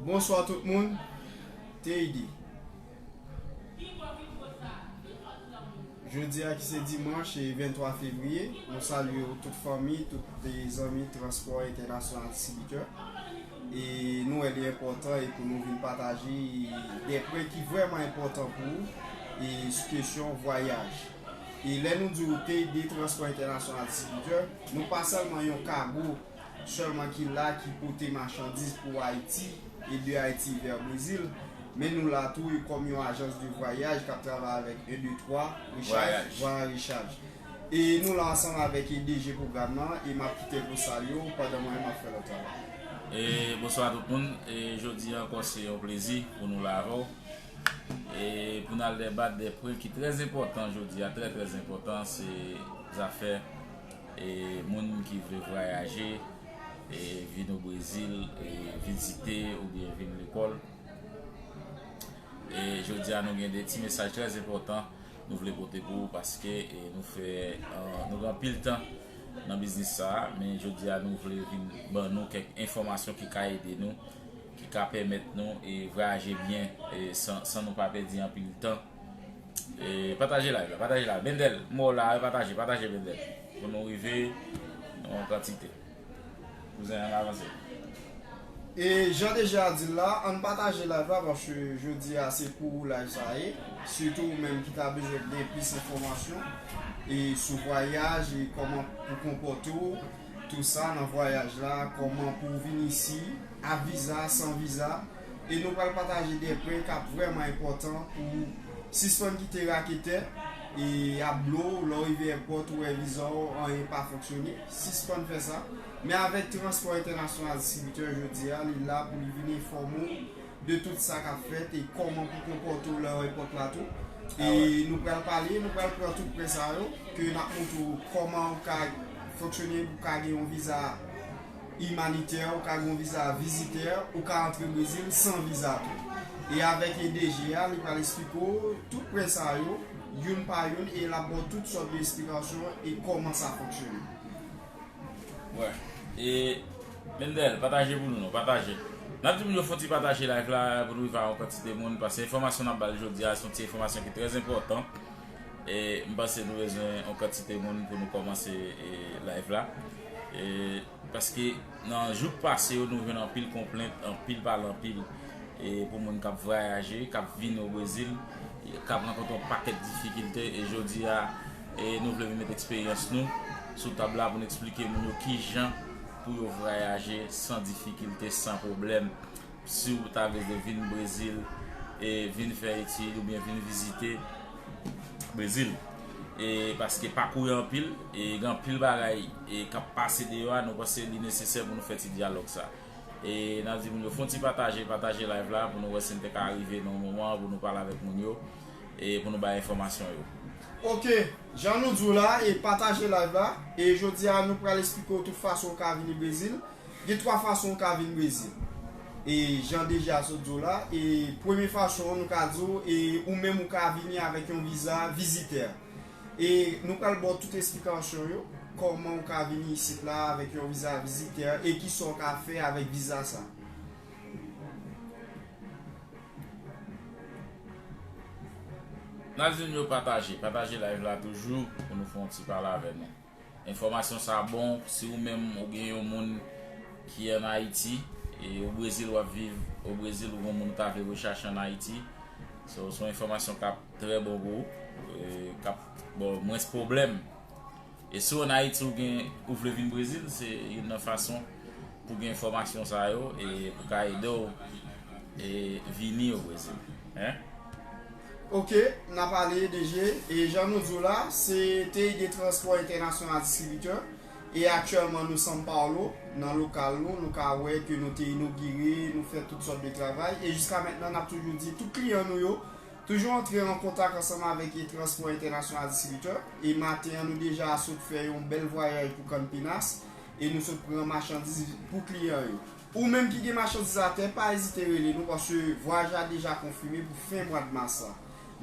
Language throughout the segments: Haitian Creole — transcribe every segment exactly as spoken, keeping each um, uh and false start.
Bonswa tout moun. Teydi. Jodi a ki se dimanch e venntwa fevriye, nou salye w tout fanmi, tout zanmi Transpò Entènasyonal Distribitè. E nou wè li enpòtan e pou nou vin pataje de pwen ki vrèman enpòtan pou ou e sou kesyon vwayaj. E lè nou di w Teydi Transpò Entènasyonal Distribitè, nou pa sèlman yon kago sèlman ki la ki pote machandiz pou Ayiti e de Ayiti vè Brezil, men nou la tou kòm yon ajans de vwayaj k ap travay avèk en de twa, Richard, Voyage Richard. E nou la ansanm avèk D G pwogram nan e m ap kite l pou salye w pandan mwen menm m ap fè lòt travay. E bonswa tout moun. E jodi a ankò se yon plezi pou nou la avè w. E pou n al debat de pwen ki trè enpòtan jodi a, trè, trè enpòtan, se zafè e moun ki vle vwayaje, e vin o Brezil, e vizite oubyen vin lekòl. E jodi a nou gen de ti mesaj trè enpòtan nou vle pote pou ou paske e nou fè, e, nou gen anpil tan nan biznis sa a, men jodi a nou vle vin ban nou kèk enfòmasyon ki ka ede nou, ki ka pèmèt nou e vwayaje byen e san, san nou pa pèdi anpil tan. E pataje live la, pataje live. Bendèl, m wè w la, pataje, pataje Bendèl. Pou nou rive nan yon kantite. Kouzen an avanse. E jan deja di l la, ann pataje live la paske jodi a se pou ou live sa ye. Sitou ou menm ki ta bezwen gen plis enfòmasyon e sou vwayaj e kòman pou konpòte w, tou sa nan vwayaj la, kòman pou w vin isi, ak viza, san viza. E nou pral pataje de pwen k ap vrèman enpòtan pou sispann kite raketè e ap blo w lè w rive èpòt ou wè viza w anyen pa fonksyone. Sispann fè sa. Men avèk Transpò Entènasyonal Distribitè jodi a, li la pou li vin enfòme w de tout sa k ap fèt e kòman pou konpòte w lè w èpòt la tou. E nou pral pale, nou pral pran tout pwen sa yo ke n ap montre w kòman ou ka fonksyone pou w ka gen yon viza imanitè, ou ka gen yon viza vizitè, ou ka antre Brezil san viza tou. E avèk D G a, li pral esplike w tout pwen sa yo, youn pa youn, e l ap ba w tout sòt de esplikasyon e kòman sa fonksyone. Wè. E Mendèl, pataje pou nou non, pataje. N ap di moun yo fè yon ti pataje live la pou nou rive a yon kantite moun, paske enfòmasyon n ap ba l jodi a, se yon ti enfòmasyon ki trè enpòtan. E m panse nou bezwen yon kantite moun pou nou kòmanse e live la. E paske nan jou k pase yo, nou jwenn anpil konplent, anpil pale anpil e pou moun k ap vwayaje, k ap vin o Brezil, k ap rankontre yon pakèt difikilte. E jodi a, e nou vle vin met eksperyans nou sou tab la pou n eksplike moun yo kijan pou yo vwayaje san difikilte, san pwoblèm. Si w ta vle vin Brezil, e vin fè etid oubyen vin vizite Brezil. E paske pakou yo anpil, e gen anpil bagay e k ap pase deyò a, nou panse li nesesè pou nou fè ti dyalòg sa. E n ap di moun yo fè yon ti pataje, pataje live la pou nou wè si n te ka rive nan yon moman pou nou pale avèk moun yo e pou nou bay enfòmasyon yo. Ok, jan nou di w la, e pataje live la. E jodi a, nou pral esplike w tout fason w ka vini Brezil. Gen twa fason w ka vin Brezil. E jan deja sot di w la, e premye fason nou ka di w, e ou menm ou ka vini avèk yon viza vizitè. E nou pral ba w tout esplikasyon yo, kòman ou ka vini isit la avèk yon viza vizitè e kisa w ka fè avèk viza sa. N ap di nou yo pataje, pataje live la toujou pou nou fè yon ti pale avè nou. Enfòmasyon sa bon si ou menm ou gen yon moun ki ann Ayiti, e o Brezil w ap viv, o Brezil ou gen yon moun ou ta vle rechache ann Ayiti. So, se yon enfòmasyon k ap trè bon pou ou, e k ap ba w mwens pwoblèm. E si w ann Ayiti ou gen, ou vle vin Brezil, se youn nan fason pou gen enfòmasyon sa yo e pou ka ede w e vini o Brezil. Hein? Ok, n ap ale D G, e jan nou di w la, se T I D Transpò Entènasyonal Distribitè, e aktyèlman nou São Paulo, nan lokal nou, nou ka wè ke nou te inogire, nou fè tout sòt de travay, e jiska mentnan n ap toujou di tout kliyan nou yo, toujou antre an kontak ansanm avèk e Transpò Entènasyonal Distribitè, e maten an nou deja sot fè yon bèl vwayaj pou Campinas, e nou sot pran machandiz pou kliyan yo. Ou menm ki gen machandiz atè, pa ezite rele nou, paske vwayaj la deja konfime pou fen mwa mas la.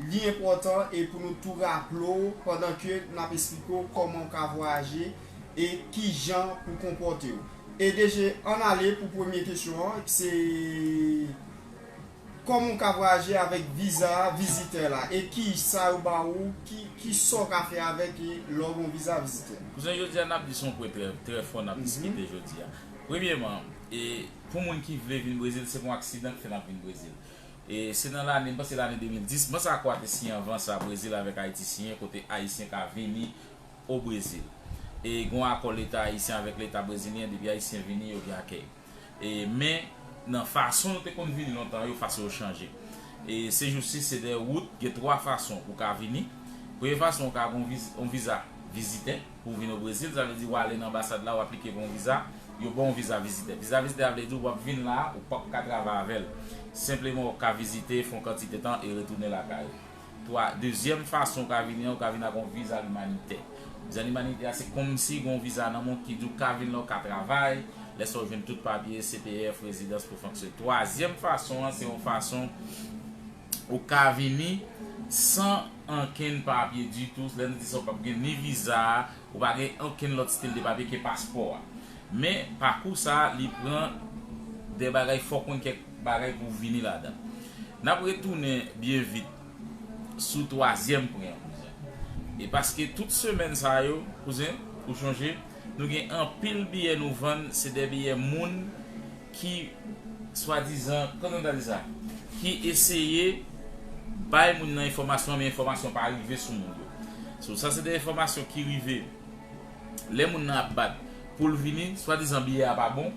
Li enpòtan e pou nou tou raple w pandan ke n ap esplike w kòman w ka vwayaje e kijan pou konpòte w. E D G, ann ale pou premye kesyon an, se kòman w ka vwayaje avèk viza vizitè la? E ki sa yo ba ou? Ki, ki sa w ka fè avèk lè w gen yon viza vizitè? Kouzen, jodi a n ap di se yon pwen trè, trè fò n ap diskite jodi a. Premyèman, e pou moun ki vle vin Brezil, se pa yon aksidan k fè n ap vin Brezil. E se nan lane, m panse lane de mil dis, m panse akò a te siyen anvan sa, Brezil avèk Ayiti siyen, kote Ayisyen ka vini o Brezil. E gen yon akò Leta ayisyen avèk Leta brezilyen, depi Ayisyen vini, yo gen akèy. E, men, nan fason yo te konn vini lontan yo, fason yo chanje. E se jousi, se de wout, gen twa fason ou ka vini. Premye fason, ou ka gen yon viz-, yon viza vizitè pou w vin o Brezil, sa vle di w ale nan anbasad la, w aplike pou yon viza, yo ba w yon viza vizitè. Viza vizitè a vle di w ap vin la, ou p ap ka travay avè l. Senpleman, w ap ka vizite, fè yon kantite tan e retounen lakay ou. Twa, dezyèm fason w ka vini an, ou ka vin ak yon viza limanitè. Viza limanitè a, se kòmsi gen yon viza nan men w ki di w ka vin la, w ka travay, lè sa w jwenn tout papye, C P F, rezidans pou fonksyone. Twazyèm fason an, se yon fason ou ka vini san ankenn papye ditou. Lè nou di sa, ou p ap gen ni viza a, ou pa gen okenn lòt stil de papye ke paspò a. Men, pakou sa a, li pran de bagay, fòk konn kèk bagay pou w vini ladan. N ap retounen byen vit sou twazyèm pwen an, kouzen. E paske tout semèn sa yo, kouzen, ou chonje, nou gen anpil biyè nou vann, se de biyè moun ki, swadizan, kòman nou ta di sa? Ki eseye bay moun nan enfòmasyon, men enfòmasyon pa rive sou moun yo. So, sa se de enfòmasyon ki rive lè moun nan ap bat pou l vini, swadizan biyè a pa bon,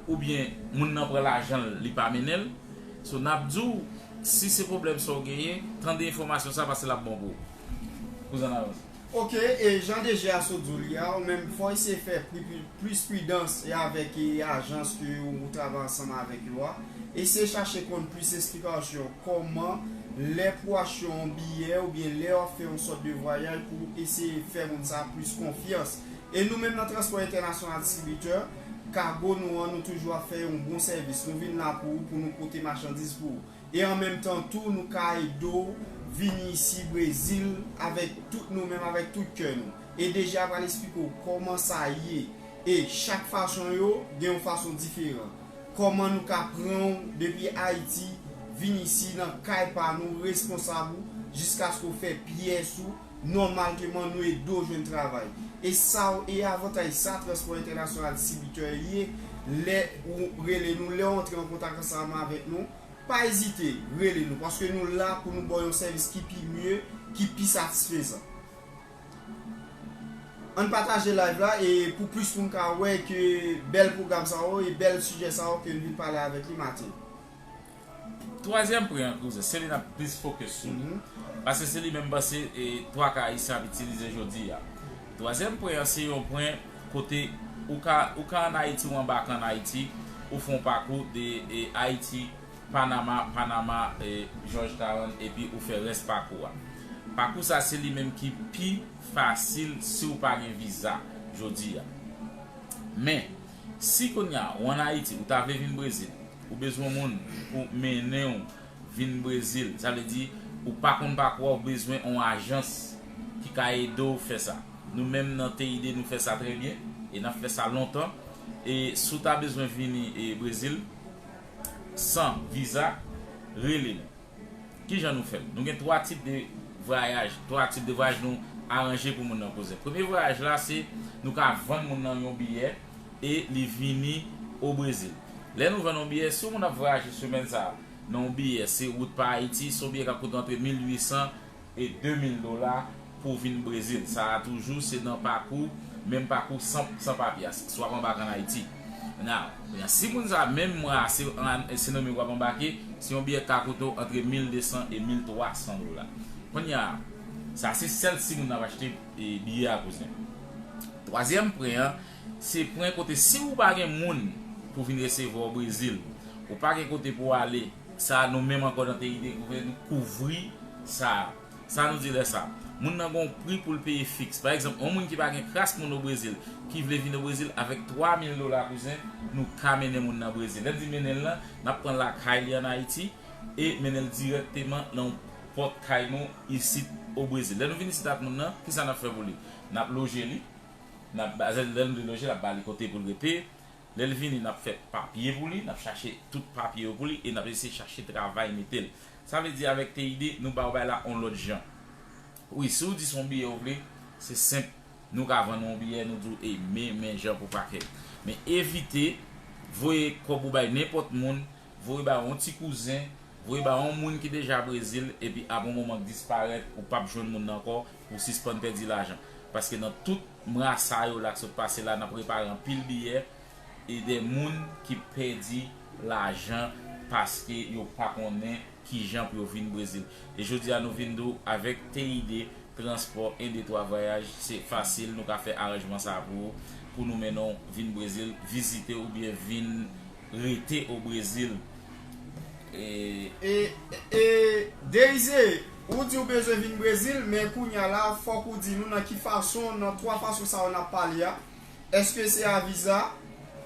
oubyen moun nan pran lajan l, li pa mennen l. So, n ap di w, si se pwoblèm sa w genyen, tande enfòmasyon sa, paske l ap bon pou ou. Kouzen, n avanse. Ok, e jan D G a sot di w li a, ou menm fò w eseye fè pli, pli, plis pridans e avèk e ajans ke ou travay ansanm avèk yo a. Eseye chache konn plis esplikasyon kòman lè pou w achte yon biyè oubyen lè w ap fè yon sòt de vwayaj pou w eseye fè moun sa a plis konfyans. E nou menm nan Transpò Entènasyonal Distribitè, Kago nou an, nou toujou ap fè yon bon sèvis. Nou vin la pou ou, pou nou pote machandiz pou ou. E an menm tan tou, nou ka ede w vini isi Brezil avèk tout nou menm, avèk tout kè nou. E D G a pral esplike w kòman sa ye. E chak fason yo, gen yon fason diferan. Kòman nou ka pran w depi Ayiti, vin isi nan kay pa nou, responsab ou, jiskaske w fè pyès ou, nòmalman nou ede w jwenn travay. E sa w, e avantaj sa Transpò Entènasyonal Distribitè ye, lè ou rele nou, lè w antre an kontak ansanm avèk nou, pa ezite, rele nou, paske nou la pou nou ba w yon sèvis ki pi mye, ki pi satisfezan. Ann pataje live la e pou plis moun ka wè ke bèl pwogram sa yo e bèl sijè sa yo ke n vin pale avèk li maten. Twazyèm pwen an, kouzen, se li n ap plis fokis sou li. Paske se li menm m panse e twa ka Ayisyen ap itilize jodi a. Twazyèm pwen an, se yon pwen kote ou ka, ou ka ann Ayiti, ou anbake ann Ayiti, ou fè yon pakou de e, Ayiti, Panama, Panama, e, Georgetown, epi ou fè rès pakou a. Pakou sa se li menm ki pi fasil si w pa gen viza jodi a. Men, si kounye a ou ann Ayiti, ou ta vle vin Brezil, ou bezwen moun pou mennen w vin Brezil, sa vle di ou pa konn pakou a, ou bezwen yon ajans ki ka ede w fè sa. Nou menm nan T I D nou fè sa trè byen e n ap fè sa lontan. E si w ta bezwen vini e Brezil san viza, rele nou. Kijan nou fè l? Nou gen twa tip de vwayaj, twa tip de vwayaj nou aranje pou moun nan, kouzen. Premye vwayaj la se nou ka vann moun nan yon biyè e li vini o Brezil. Lè nou vann yon biyè, si yon moun ap vwayaje semèn sa a nan yon biyè, se wout pa Ayiti, se yon biyè k ap koute w antre mil uit san e de mil dola pou w vin Brezil. Sa a toujou se nan pakou, menm pakou san, san papye a, si w ap anbake ann Ayiti. Now, si moun sa a, menm mwa a, se, se nan men w ap anbake, se yon biyè k ka koute w antre mil de san e mil twa san dola. Kounye a, sa se sèl si moun nan ap achte e, biyè a, kouzen. Twazyèm pwen an, se pwen kote si ou pa gen moun pou vin resevwa w Brezil, ou pa gen kote pou w ale, sa a nou menm ankò nan T I D nou kouvri sa a. Sa nou di lè sa a? Moun nan gen yon pri pou l peye fiks. Pa egzanp, yon moun ki pa gen kras moun o Brezil, ki vle vin o Brezil avèk twa mil dola, kouzen, nou ka mennen moun nan Brezil. Lè n di mennen l lan, n ap pran lakay li ann Ayiti e mennen l dirèkteman nan yon pòt kay nou isit o Brezil. Lè nou vin isit ak moun nan, kisa n ap fè pou li? N ap loje li, n ap ba, lè nou deloje, n ap ba li kote pou l rete, Lè l vini, n ap fè papye pou li, n ap chache tout papye yo pou li e n ap eseye chache travay mete l. Sa vle di avèk T I D, nou ba w bay la yon lòt jan. Wi, si w di se yon biyè w vle, se senp. Nou ka vann ou yon biyè, nou di w, e men, men jan pou pakèt. Men evite voye kòb ou bay nenpòt moun, voye bay yon ti kouzen, voye bay yon moun ki deja Brezil, epi apre yon moman k disparèt, ou p ap jwenn moun nan ankò, pou w sispann pèdi lajan. Paske nan tout mwa sa yo la k sot pase la, n ap repare anpil biyè, e de moun ki pèdi lajan paske yo pa konnen kijan pou yo vin Brezil. E jodi a nou vin di w avèk T I D, transpò, en, de, twa vwayaj, se fasil, nou ka fè aranjman sa pou ou, pou nou mennen w vin Brezil, vizite oubyen vin rete o Brezil. E E, e, Deize, ou di w bezwen vin Brezil, men kounye a la, fòk ou di nou nan ki fason, nan twa fason sa yo n ap pale a. Èske se a viza?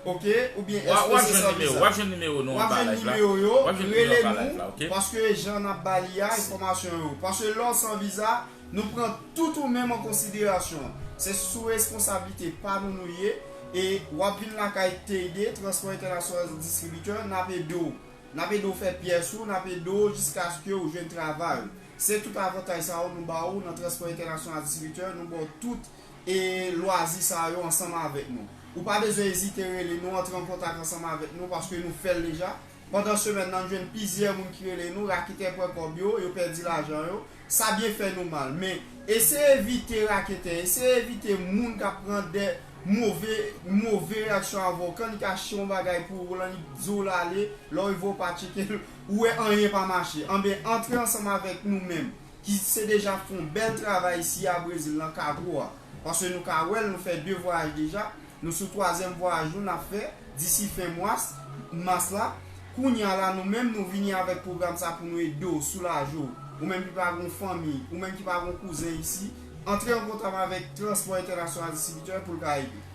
Oke? Oubyen èske se san viza? W ap jwenn nimewo nou anba live la. W ap jwenn nimewo yo, rele nou, paske jan n ap ba li a, enfòmasyon yo. Paske lè w san viza, nou pran tout ou menm an konsiderasyon. Se sou responsablite pa nou nou ye. E w ap vin lakay T I D, Transpò Entènasyonal Distribitè, n ap ede w. N ap ede w fè pyès ou, n ap ede w jiskaske ou jwenn travay ou. Se tout avantaj sa yo nou ba ou nan Transpò Entènasyonal Distribitè, nou ba w tout e lwazi sa yo ansanm avèk nou. Ou pa bezwen ezite rele nou, antre an kontak ansanm avèk nou paske nou fè l deja. Pandan semèn nan, n jwenn plizyè moun ki rele nou, raketè pran kòb yo, yo pèdi lajan yo. Sa byen fè nou mal. Men, eseye evite raketè, eseye evite moun k ap pran de move, move reyaksyon avè w. Kan li ka achte yon bagay pou ou, lan li di w l ale, lè w rive w pa tcheke l, ou wè anyen pa mache. Anben, antre ansanm avèk nou menm, ki se deja fè yon bèl travay isi a Brezil, nan Kagro a. Paske nou ka wè l, nou fè de vwayaj deja. Nou sou twazyèm vwayaj nou n ap fè disi fen mwas, mas la. Kounye a la, nou menm, nou vini avèk pwogram sa pou nou ede w, soulaje w. Ou menm ki pa gen fanmi, ou menm ki pa gen kouzen isi, antre an kontak avèk Transpò Entènasyonal Distribitè pou l ka ede w.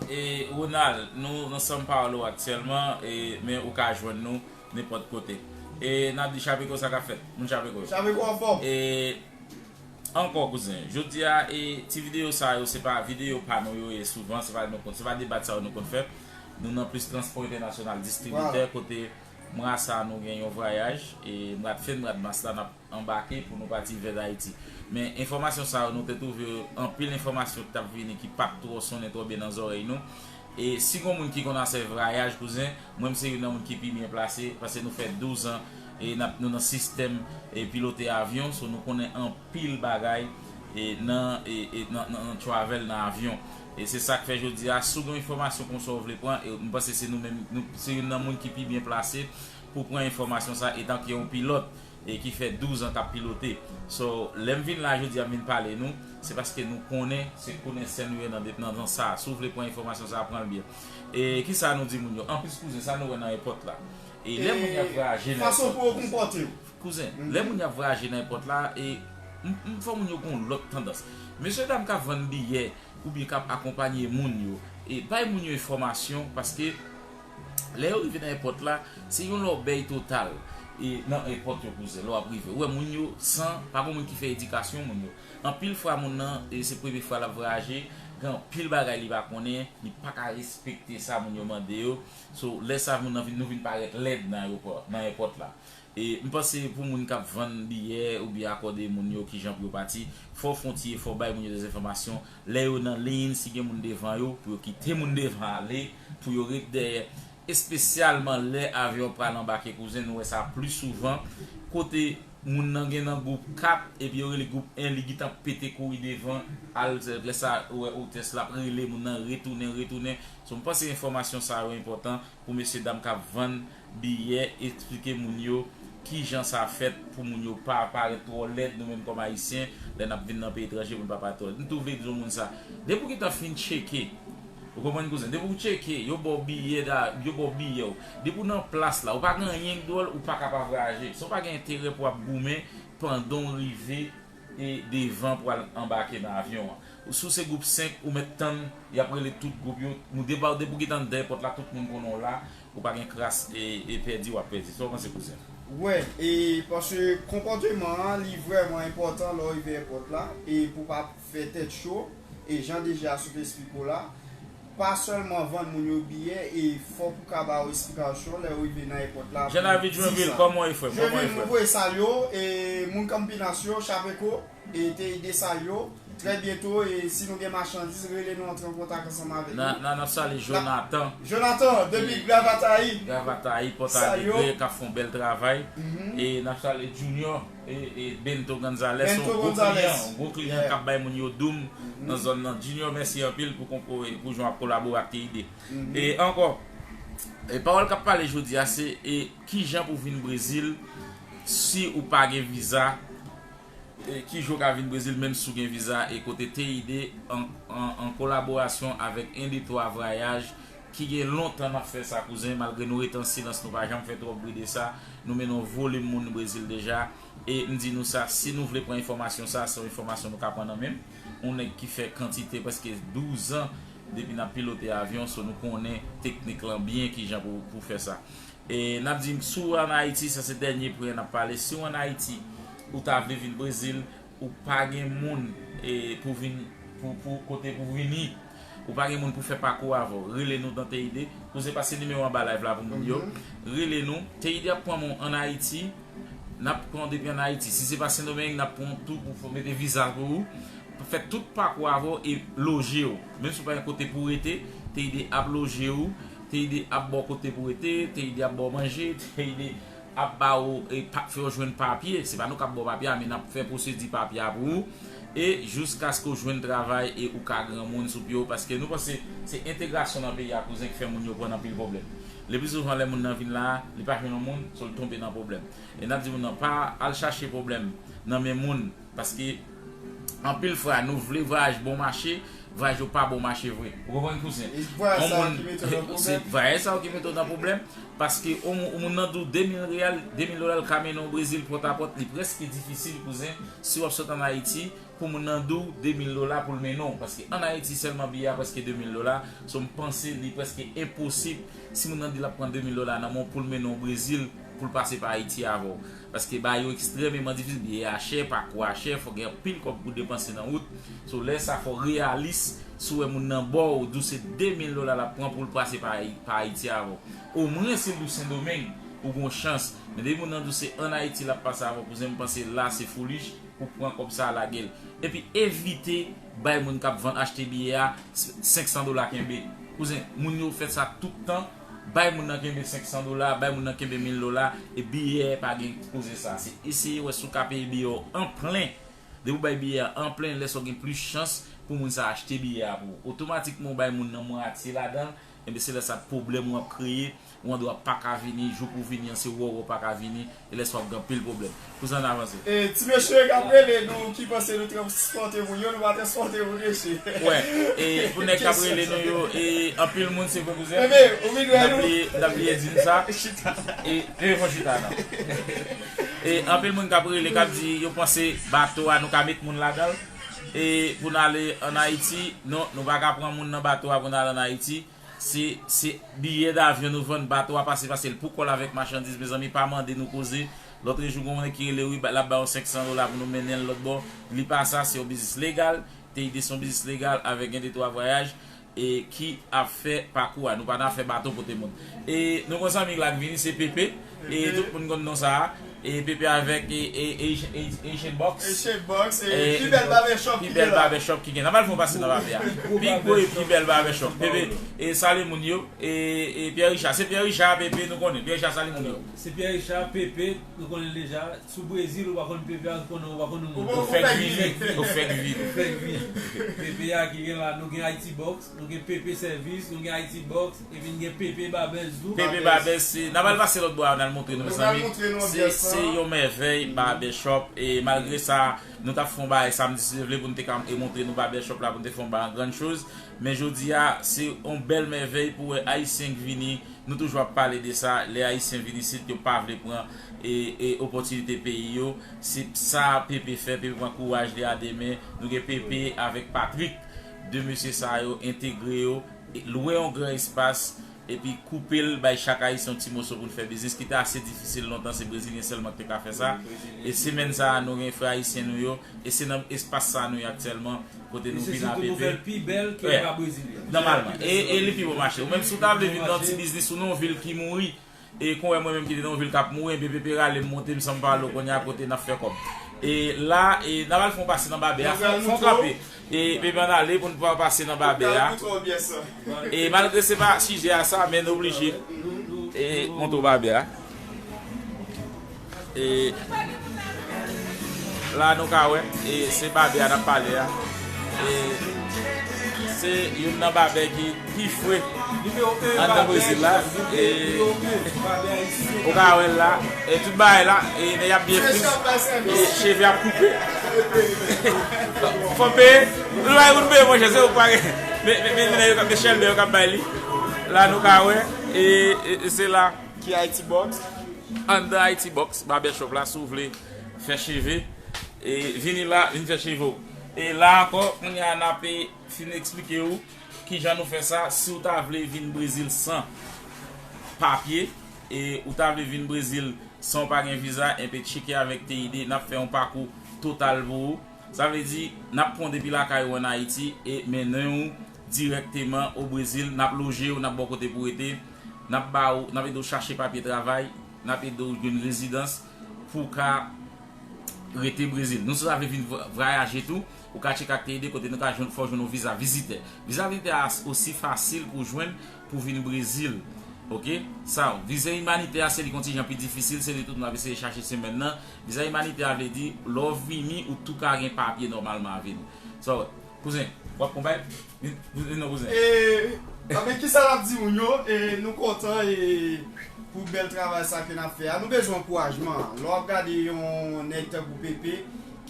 E, Ronald, nou nan São Paulo aktyèlman, e, men ou ka jwenn nou nenpòt kote. E, n ap di Chapeko sa k ap fèt, moun Chapeko yo. Chapeko anfòm. E, Ankò, kouzen, jodi a, e, ti videyo sa yo, se pa videyo pa nou yo ye souvan, se pa nou konn, se pa debat sa yo nou konn fè. Nou nan plis Transpò Entènasyonal Distribitè, kote mwa sa a nou gen yon vwayaj, e, mwad fen mwad mas la, n ap anbake pou nou pati vè Dayiti. Men enfòmasyon sa yo, nou te twouve anpil enfòmasyon ki t ap vini ki pa t twò sonnen twò byen nan zòrèy nou. E si gon moun ki konn afè vwayaj, kouzen, mwen m se youn nan moun ki pi byen plase, paske nou fè douz an, e n ap, nou nan sistèm, e pilote avyon, so nou konnen anpil bagay, e nan, e, e nan, nan, nan travel nan avyon. E se sa k fè jodi a, si w gen yon enfòmasyon konsa w vle pran, e m panse se nou menm, nou, se youn nan moun ki pi byen plase pou pran enfòmasyon sa, etanke yon pilòt e ki fè douz an k ap pilote. So, lè m vin la jodi a, m vin pale nou, se paske nou konnen se konesè nou ye nan, nan, nan sa. Si w vle pran enfòmasyon sa, pran l byen. E kisa nou di moun yo? Anplis, kouzen, sa nou wè nan èpòt la. E lè moun y ap vwayaje nan èpòt, fason pou yo konpòte yo. Kouzen, lè moun y ap vwayaje nan èpòt la, e m, m fè moun yo gen yon lòt tandans. Mesye dam k ap vann biyè, oubyen k ap akonpanye moun yo, e bay moun yo enfòmasyon, paske lè yo rive nan èpòt la, se yon lòbèy total, e nan èpòt yo, kouzen, lè w ap rive. Ou wè moun yo san, pa gen moun ki fè edikasyon moun yo. Anpil fwa moun nan, e se premye fwa l ap vwayaje, gen anpil bagay li pa konnen, li pa ka respekte sa moun yo mande yo. So, lè sa moun nan vin, nou vin parèt lèd nan ayewopò, nan èpòt la. E m panse pou moun k ap vann biyè oubyen akòde moun yo kijan pou yo pati, fò w fè yon ti efò bay moun yo dèzenfòmasyon. Lè yo nan liy, si gen moun devan yo, pou yo kite moun devan ale, pou yo ret dèyè. Espesyalman lè avyon pral anbake, kouzen, nou wè sa pli souvan. Kote moun nan gen nan gwoup kat, epi yo rele gwoup en, li gentan pete kouri devan, al, lè sa, ou wè otès la ap rele moun nan, retounen, retounen. So, m panse enfòmasyon sa yo enpòtan pou mesye dam k ap vann biyè, eksplike moun yo kijan sa fèt pou moun yo pa parèt twò lèd, nou menm kòm Ayisyen, lè n ap vin nan peyi etranje, pou n pa parèt twò lèd. M tou vle di yon moun sa, depi w gentan fin tcheke, ou konprann, kouzen, depi w tcheke, yo ba w biyè, yo ba w biyè w, depi w nan plas la, ou pa gen anyen k dwòl, ou pa ka pa vwayaje. Si w pa gen enterè pou w ap goumen pandan w rive e devan pou al anbake nan avyon an. Si w se gwoup senk, ou mèt tann, y ap rele tout gwoup yo. Nou depa, depi w gentan anndan èpòt la, tout moun konnen w la, ou pa gen kras e, e pèdi w ap pèdi. Sa w panse, kouzen? Wè, e paske konpòteman an, li vrèman enpòtan lè w rive èpòt la, e pou w pa fè tèt cho, e jan deja sot esplike w la, pa sèlman vann moun yo biyè, e fòk ou ka ba yo esplikasyon lè yo rive nan èpòt la. Jean David Joinville, kòman w ye, frè m? Kòman w ye, frè m? Joinville, nou voye salye w, e moun Campinas yo, Chapeko, e Teide salye w. Trè byento, e si nou gen machandiz, rele nou, antre an kontak ansanm avèk nou. N a, n a, n ap salye Jonathan. Jonathan, depi Gravatayi. Gravatayi, Pòtalegre, k ap fè yon bèl travay. E n ap salye Junior, e, e Bento Gonzalez, yon gwo kliyan, yon gwo kliyan k ap bay moun yo doum nan zòn nan. Junior, mèsi anpil pou konpo, pou jan w ap kolabore ak Teide. E ankò, e pawòl k ap pale jodi a, se, e, kijan pou vin Brezil si ou pa gen viza, e ki jan w ka vin Brezil, menm si w gen viza, e kote Teide an, an, an kolaborasyon avèk En de twa Vwayaj, ki gen lontan n ap fè sa, kouzen, malgre nou rete an silans, nou pa janm fè twòp bri de sa, nou mennen yon volim moun Brezil deja, e m di nou sa, si nou vle pran enfòmasyon sa, se yon enfòmasyon nou ka pran nan men m, yon nèg ki fè kantite prèske douz an depi n ap pilote avyon, so nou konnen teknik lan byen, ki jan pou, pou fè sa. E n ap di, si w ann Ayiti, sa se dènye pwen n ap pale. Si w ann Ayiti, ou ta vle vin Brezil, ou pa gen moun, e, pou vin, pou, pou kote pou vini, ou pa gen moun pou fè pakou avè w, rele nou nan Teide. Kouzen, pase nimewo anba live la pou moun yo. Rele nou. Teide ap pran moun ann Ayiti. N ap pran w depi ann Ayiti. Si se pa Sendomeng, n ap pran w tou pou fè, mete viza pou ou. Fè tout pakou avè w e loje w. Menm si w pa gen kote pou w rete, Teide ap loje w, Teide ap ba w kote pou w rete, Teide ap ba w manje, Teide ap ba w, e, pa, fè w jwenn papye. Se pa nou k ap ba w papye a, men n ap fè pwosedi papye a pou ou. E jiskaske w jwenn travay e ou ka granmoun sou pye w, paske nou panse se entegrasyon nan peyi a, kouzen, ki fè moun yo pran anpil pwoblèm. Leplisouvan, lè moun nan vin la a, li pa jwenn yon moun, so l tonbe nan pwoblèm. E n ap di moun nan, pa al chache pwoblèm nan men moun, paske anpil fwa, nou vle vwayaj bon mache, vwayaj yo pa bon mache vre. Ou konprann, kouzen? E vwayaj sa yo ki mete w nan pwoblèm. Se vwayaj sa yo ki mete w nan pwoblèm, paske yon moun, yon moun nan di w de mil reyal, de mil dola, l ka mennen w Brezil pòtapòt, li prèske difisil, kouzen, si w ap sot ann Ayiti, pou moun nan di w de mil dola pou l mennen w. Paske ann Ayiti sèlman biyè a prèske de mil dola. So, m panse li prèske enposib si moun nan di l ap pran de mil dola nan men w pou l mennen w Brezil, pou l pase pa Ayiti avè w. Paske bagay yo ekstrèmeman difisil, biyè a chè, pakou a chè, fò gen anpil kòb pou depanse nan wout. So, lè sa, fò w reyalis, si w wè moun nan ba w, di w se de mil dola l ap pran pou l pase pa, pa Ayiti avè w. Omwen si l di w Sendomeng, ou gen yon chans. Men depi moun nan di w se ann Ayiti l ap pase avè w, kouzen, m panse la se foolish pou pran kòb sa a lage l. Epi evite bay moun k ap vann, achte biyè a, senk san dola kenbe. Kouzen, moun yo fè sa tout tan, bay moun nan kenbe senk san dola, bay moun nan kenbe mil dola, e biyè pa gen koze sa. Se eseye wè si w ka peye biyè w an plen. Depi w bay biyè a an plen, lè sa w gen plis chans pou moun sa a achte biyè a pou ou. Otomatikman, w bay moun nan mwatye ladan l, enben se lè sa pwoblèm w ap kreye, ou andwa pa ka vini, jou pou w vini an se wè w pa ka vini, e lè sa w ap gen anpil pwoblèm. Pou sa n avanse. E ti mesye k ap rele nou, ki panse nou transpòte moun yo, nou pa transpòte moun, mesye. Wè, e pou nèg k ap rele nou yo, e anpil moun se vre kouzen. Bebe, ou vin wè nou. N ap bliye, n ap bliye di n sa. Chita. E leve fò chita non. E anpil moun k ap rele, k ap di yo panse bato a nou ka met moun ladan l. E pou n ale ann Ayiti, non, nou pa ka pran moun nan bato a pou n al ann Ayiti. Se, se biyè davyon nou vann, bato a pase, pase l pou kò l avèk machandiz, mezanmi, pa mande nou koze. Lòtrejou, gen yon nèg ki rele, wi, l ap ba yon senk san dola pou nou mennen l lòt bò. Li pa sa, se yon biznis legal. Teide se yon biznis legal avèk En de twa Vwayaj, e ki ap fè pakou a. Nou pa nan afè bato pote moun. E nou gen yon zanmi la k vini, se Pepe. E tout moun konn non sa a. E Pepe avèk, e, e, e, e, Asian Box. Asian Box, e, e, pi bèl barbershop ki gen la. Pi bèl barbershop ki gen. N ap al fè yon pase nan barber a. Pi gwo e pi bèl barbershop. Pepe, e, salye moun yo. E, e, Pierre Richard. Se Pierre Richard, Pepe, nou konnen. Pierre Richard, salye moun yo. Se Pierre Richard, Pepe, nou konnen l deja. Sou Brezil, ou pa konn Pepe a, ou konnen, ou pa konn yon moun. Ou fèk vini. Ou fèk vini. Ou fèk vini. Pepe a ki gen la, nou gen Haiti Box, nou gen Pepe Service, nou gen Haiti Box, epi n gen Pepe Babes tou. Pepe Babes, se, n ap al pase lòt bò a, n al montre nou, mezanmi. Se, se yon mèvèy barbershop, e malgre sa, nou t ap fè yon bagay samdi, si Dye vle, pou n te ka, e montre nou barbershop la, pou n te fè yon bagay an grann choz. Men jodi a, se yon bèl mèvèy pou wè Ayisyen k vini. Nou toujou ap pale de sa, lè Ayisyen vin isit, yo pa vle pran, e, e, opòtinite peyi yo. Se sa Pepe fè, Pepe pran kouraj li a de men. Nou gen Pepe avèk Patrick, de mesye sa yo, entegre yo, e lwe yon gran espas, epi koupe l bay chak Ayisyen yon ti moso pou n fè biznis, ki te ase difisil lontan, se Brezilyen sèlman ki te ka fè sa. E semèn sa a, nou gen frè ayisyen nou yo, e se nan espas sa a nou ye aktyèlman, kote nou vin a Pepe. Pi bèl ke pa Brezilyen. Nòmalman. E, e li pi bon mache. Ou menm si w ta vle vin nan ti biznis ou nan yon vil ki mouri, e kon wè mwen menm ki te nan yon vil k ap mouri, enben Pepe rale m monte m san m pa wè l kounye a kote n ap fè kòb. E la, e n ap al fè yon pase nan babè a, fè yon kanpe. E Pepe ann ale pou n pa pase nan babè a. E malgre se pa sijè a sa, men n oblije e monte w babè a. E la nou ka wè, e se babè a n ap pale a. E se youn nan babè ki pi fre anndan Brezil la. E ou ka wè l la, e tout bagay la, e nèg y ap byen fri, e cheve ap koupe. Fò peye, nou pa pou n peye monchè, se ou k pa gen. Men, men, men, men nèg yo k ap, men chèlbè yo k ap bay li. La nou ka wè, e, e, e se la. Ki Haiti Box? Anndan Haiti Box, Barbershop la, si w vle fè cheve, e vini la, vin fè cheve w. E la ankò, kounye a n ap, e, fin eksplike w kijan nou fè sa, si w ta vle vin Brezil san papye, e ou ta vle vin Brezil san w pa gen viza, enben tcheke avèk T I D, n ap fè yon pakou total pou ou. Sa vle di, n ap pran w depi lakay ou ann Ayiti e mennen w dirèkteman o Brezil, n ap loje w, n ap ba w kote pou w rete, n ap ba w, n ap ede w chache papye travay, n ap ede w jwenn rezidans pou w ka rete Brezil. Nou si w ta vle vin vwa-, vwayaje tou, ou ka tcheke ak T I D kote nou ka jwenn, fè w jwenn yon viza vizitè. Viza vizitè a osi fasil pou w jwenn pou w vin Brezil. Oke? Sa, viza imanitè a, se li k yon ti jan pi difisil, se li tout moun ap eseye chache semèn nan. Viza imanitè a vle di, lè w vini, ou tou ka gen papye nòmalman avè nou. Sa w wè? Kouzen, w ap konprann? Vin, vin non, kouzen. E, anben, kisa n ap di moun yo? E, nou kontan, e, pou bèl travay sa ke n ap fè a. Nou bezwen ankourajman. Lè w ap gade yon nèg tankou Pepe,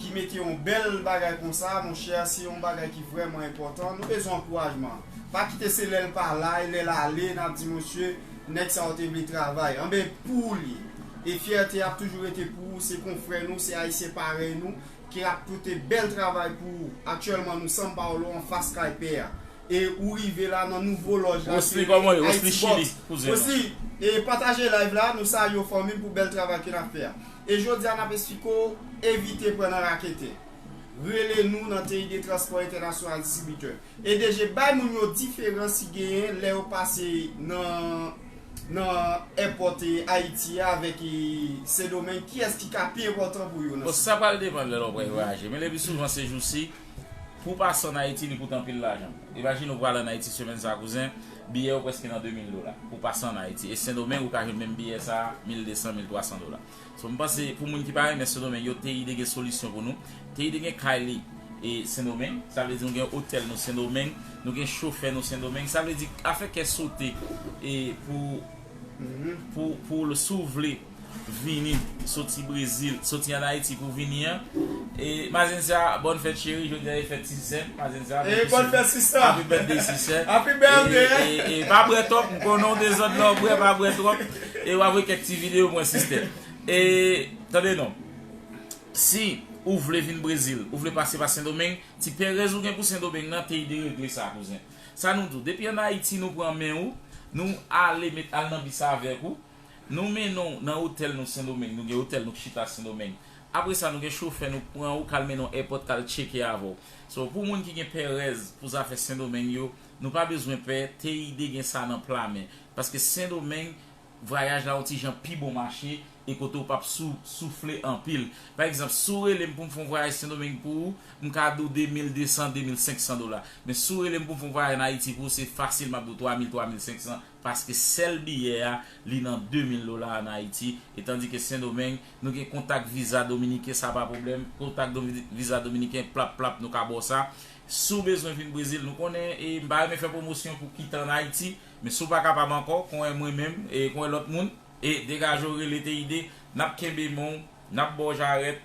ki mete yon bèl bagay konsa, monchè, se yon bagay ki vrèman enpòtan. Nou bezwen ankourajman. Pa kite se lè l pa la, e lè l ale, n ap di, "Mesye, nèg sa yo te vle travay." Anben, pou ou li. E fyète ap toujou rete pou ou, se konfrè nou, se Ayisyen parèy nou, ki ap pote bèl travay pou ou. Aktyèlman, nou São Paulo, anfas kay pè a. E ou rive la nan nouvo lòj la, Rosely, kòman w ye? Rosely Chili, kouzen nou. Rosely, e pataje live la, nou salye w fanmi m pou bèl travay ke n ap fè a. E jodi a n ap esplike w, evite pran nan raketè. Rele nou nan T I D Transpò Entènasyonal Distribitè. E D G, bay moun yo diferans ki genyen lè yo pase nan, nan èpòt, e, Ayiti a avèk, e, Sendomeng, kiyès ki ka pi enpòtan pou yo nan... Bon, sa pral depann lè w pral vwayaje. Men lepi souvan se jousi, pou w pase ann Ayiti, li koute anpil lajan. Imajine w pral ann Ayiti semèn sa a, kouzen, biyè yo prèske nan de mil dola pou w pase ann Ayiti. E Sendomeng, ou ka jwenn menm biyè sa a, mil de san, mil twa san dola. So, m panse, pou moun ki pa renmen Sendomeng, yo, T I D gen solisyon pou nou. T I D gen kay li e Sendomeng. Sa vle di nou gen otèl nou Sendomeng. Nou gen chofè nou Sendomeng. Sa vle di, afè kè sote e pou, pou, pou l, si w vle vini, soti Brezil, soti ann Ayiti pou vini an. E Mazensia, bòn fèt cheri, jodi a e fèt Sisè. Mazensia, e bòn fèt Sisè. Happy birthday, Sisè. Happy birthday. E, e, e pa bwè twòp, m konnen w dezòd lè w bwè, pa bwè twòp. E w ap wè kèk ti videyo mwen, Sisè. E, tande non. Si ou vle vin Brezil, ou vle pase pa Sendomeng, ti perèz ou gen pou Sendomeng nan, T I D regle sa, kouzen. Sa nou di w, depi ann Ayiti nou pran men ou, nou ale met, al nan bis avèk ou, nou mennen w nan otèl nou Sendomeng, nou gen otèl nou k chita Sendomeng. Apre sa, nou gen chofè, nou pran ou, k al mennen w èpòt, k al tcheke avè w. So, pou moun ki gen perèz pou zafè Sendomeng yo, nou pa bezwen pè, T I D gen sa nan pla men. Paske Sendomeng, vwayaj la yon ti jan pi bon mache e kote w p ap sou, soufle anpil. Pa egzanp, si w rele m pou m fè yon vwayaj Sendomeng pou ou, m ka di w de mil de san, de mil senk san dola. Men si w rele m pou m fè yon vwayaj ann Ayiti pou ou, se fasil m ap di w twa mil, twa mil senk san, paske sèl biyè a, li nan de mil dola ann Ayiti, e tandike Sendomeng, nou gen kontak viza dominiken, sa pa pwoblèm. Kontak domi-, viza dominiken, plap, plap, nou ka ba w sa. Si w bezwen vin Brezil, nou konnen, e m pa renmen fè pwomosyon pou kite ann Ayiti, men si w pa kapab ankò, konwè mwen menm, e konwè lòt moun, e degaje w rele T I D, n ap kenbe men w, n ap ba w jarèt.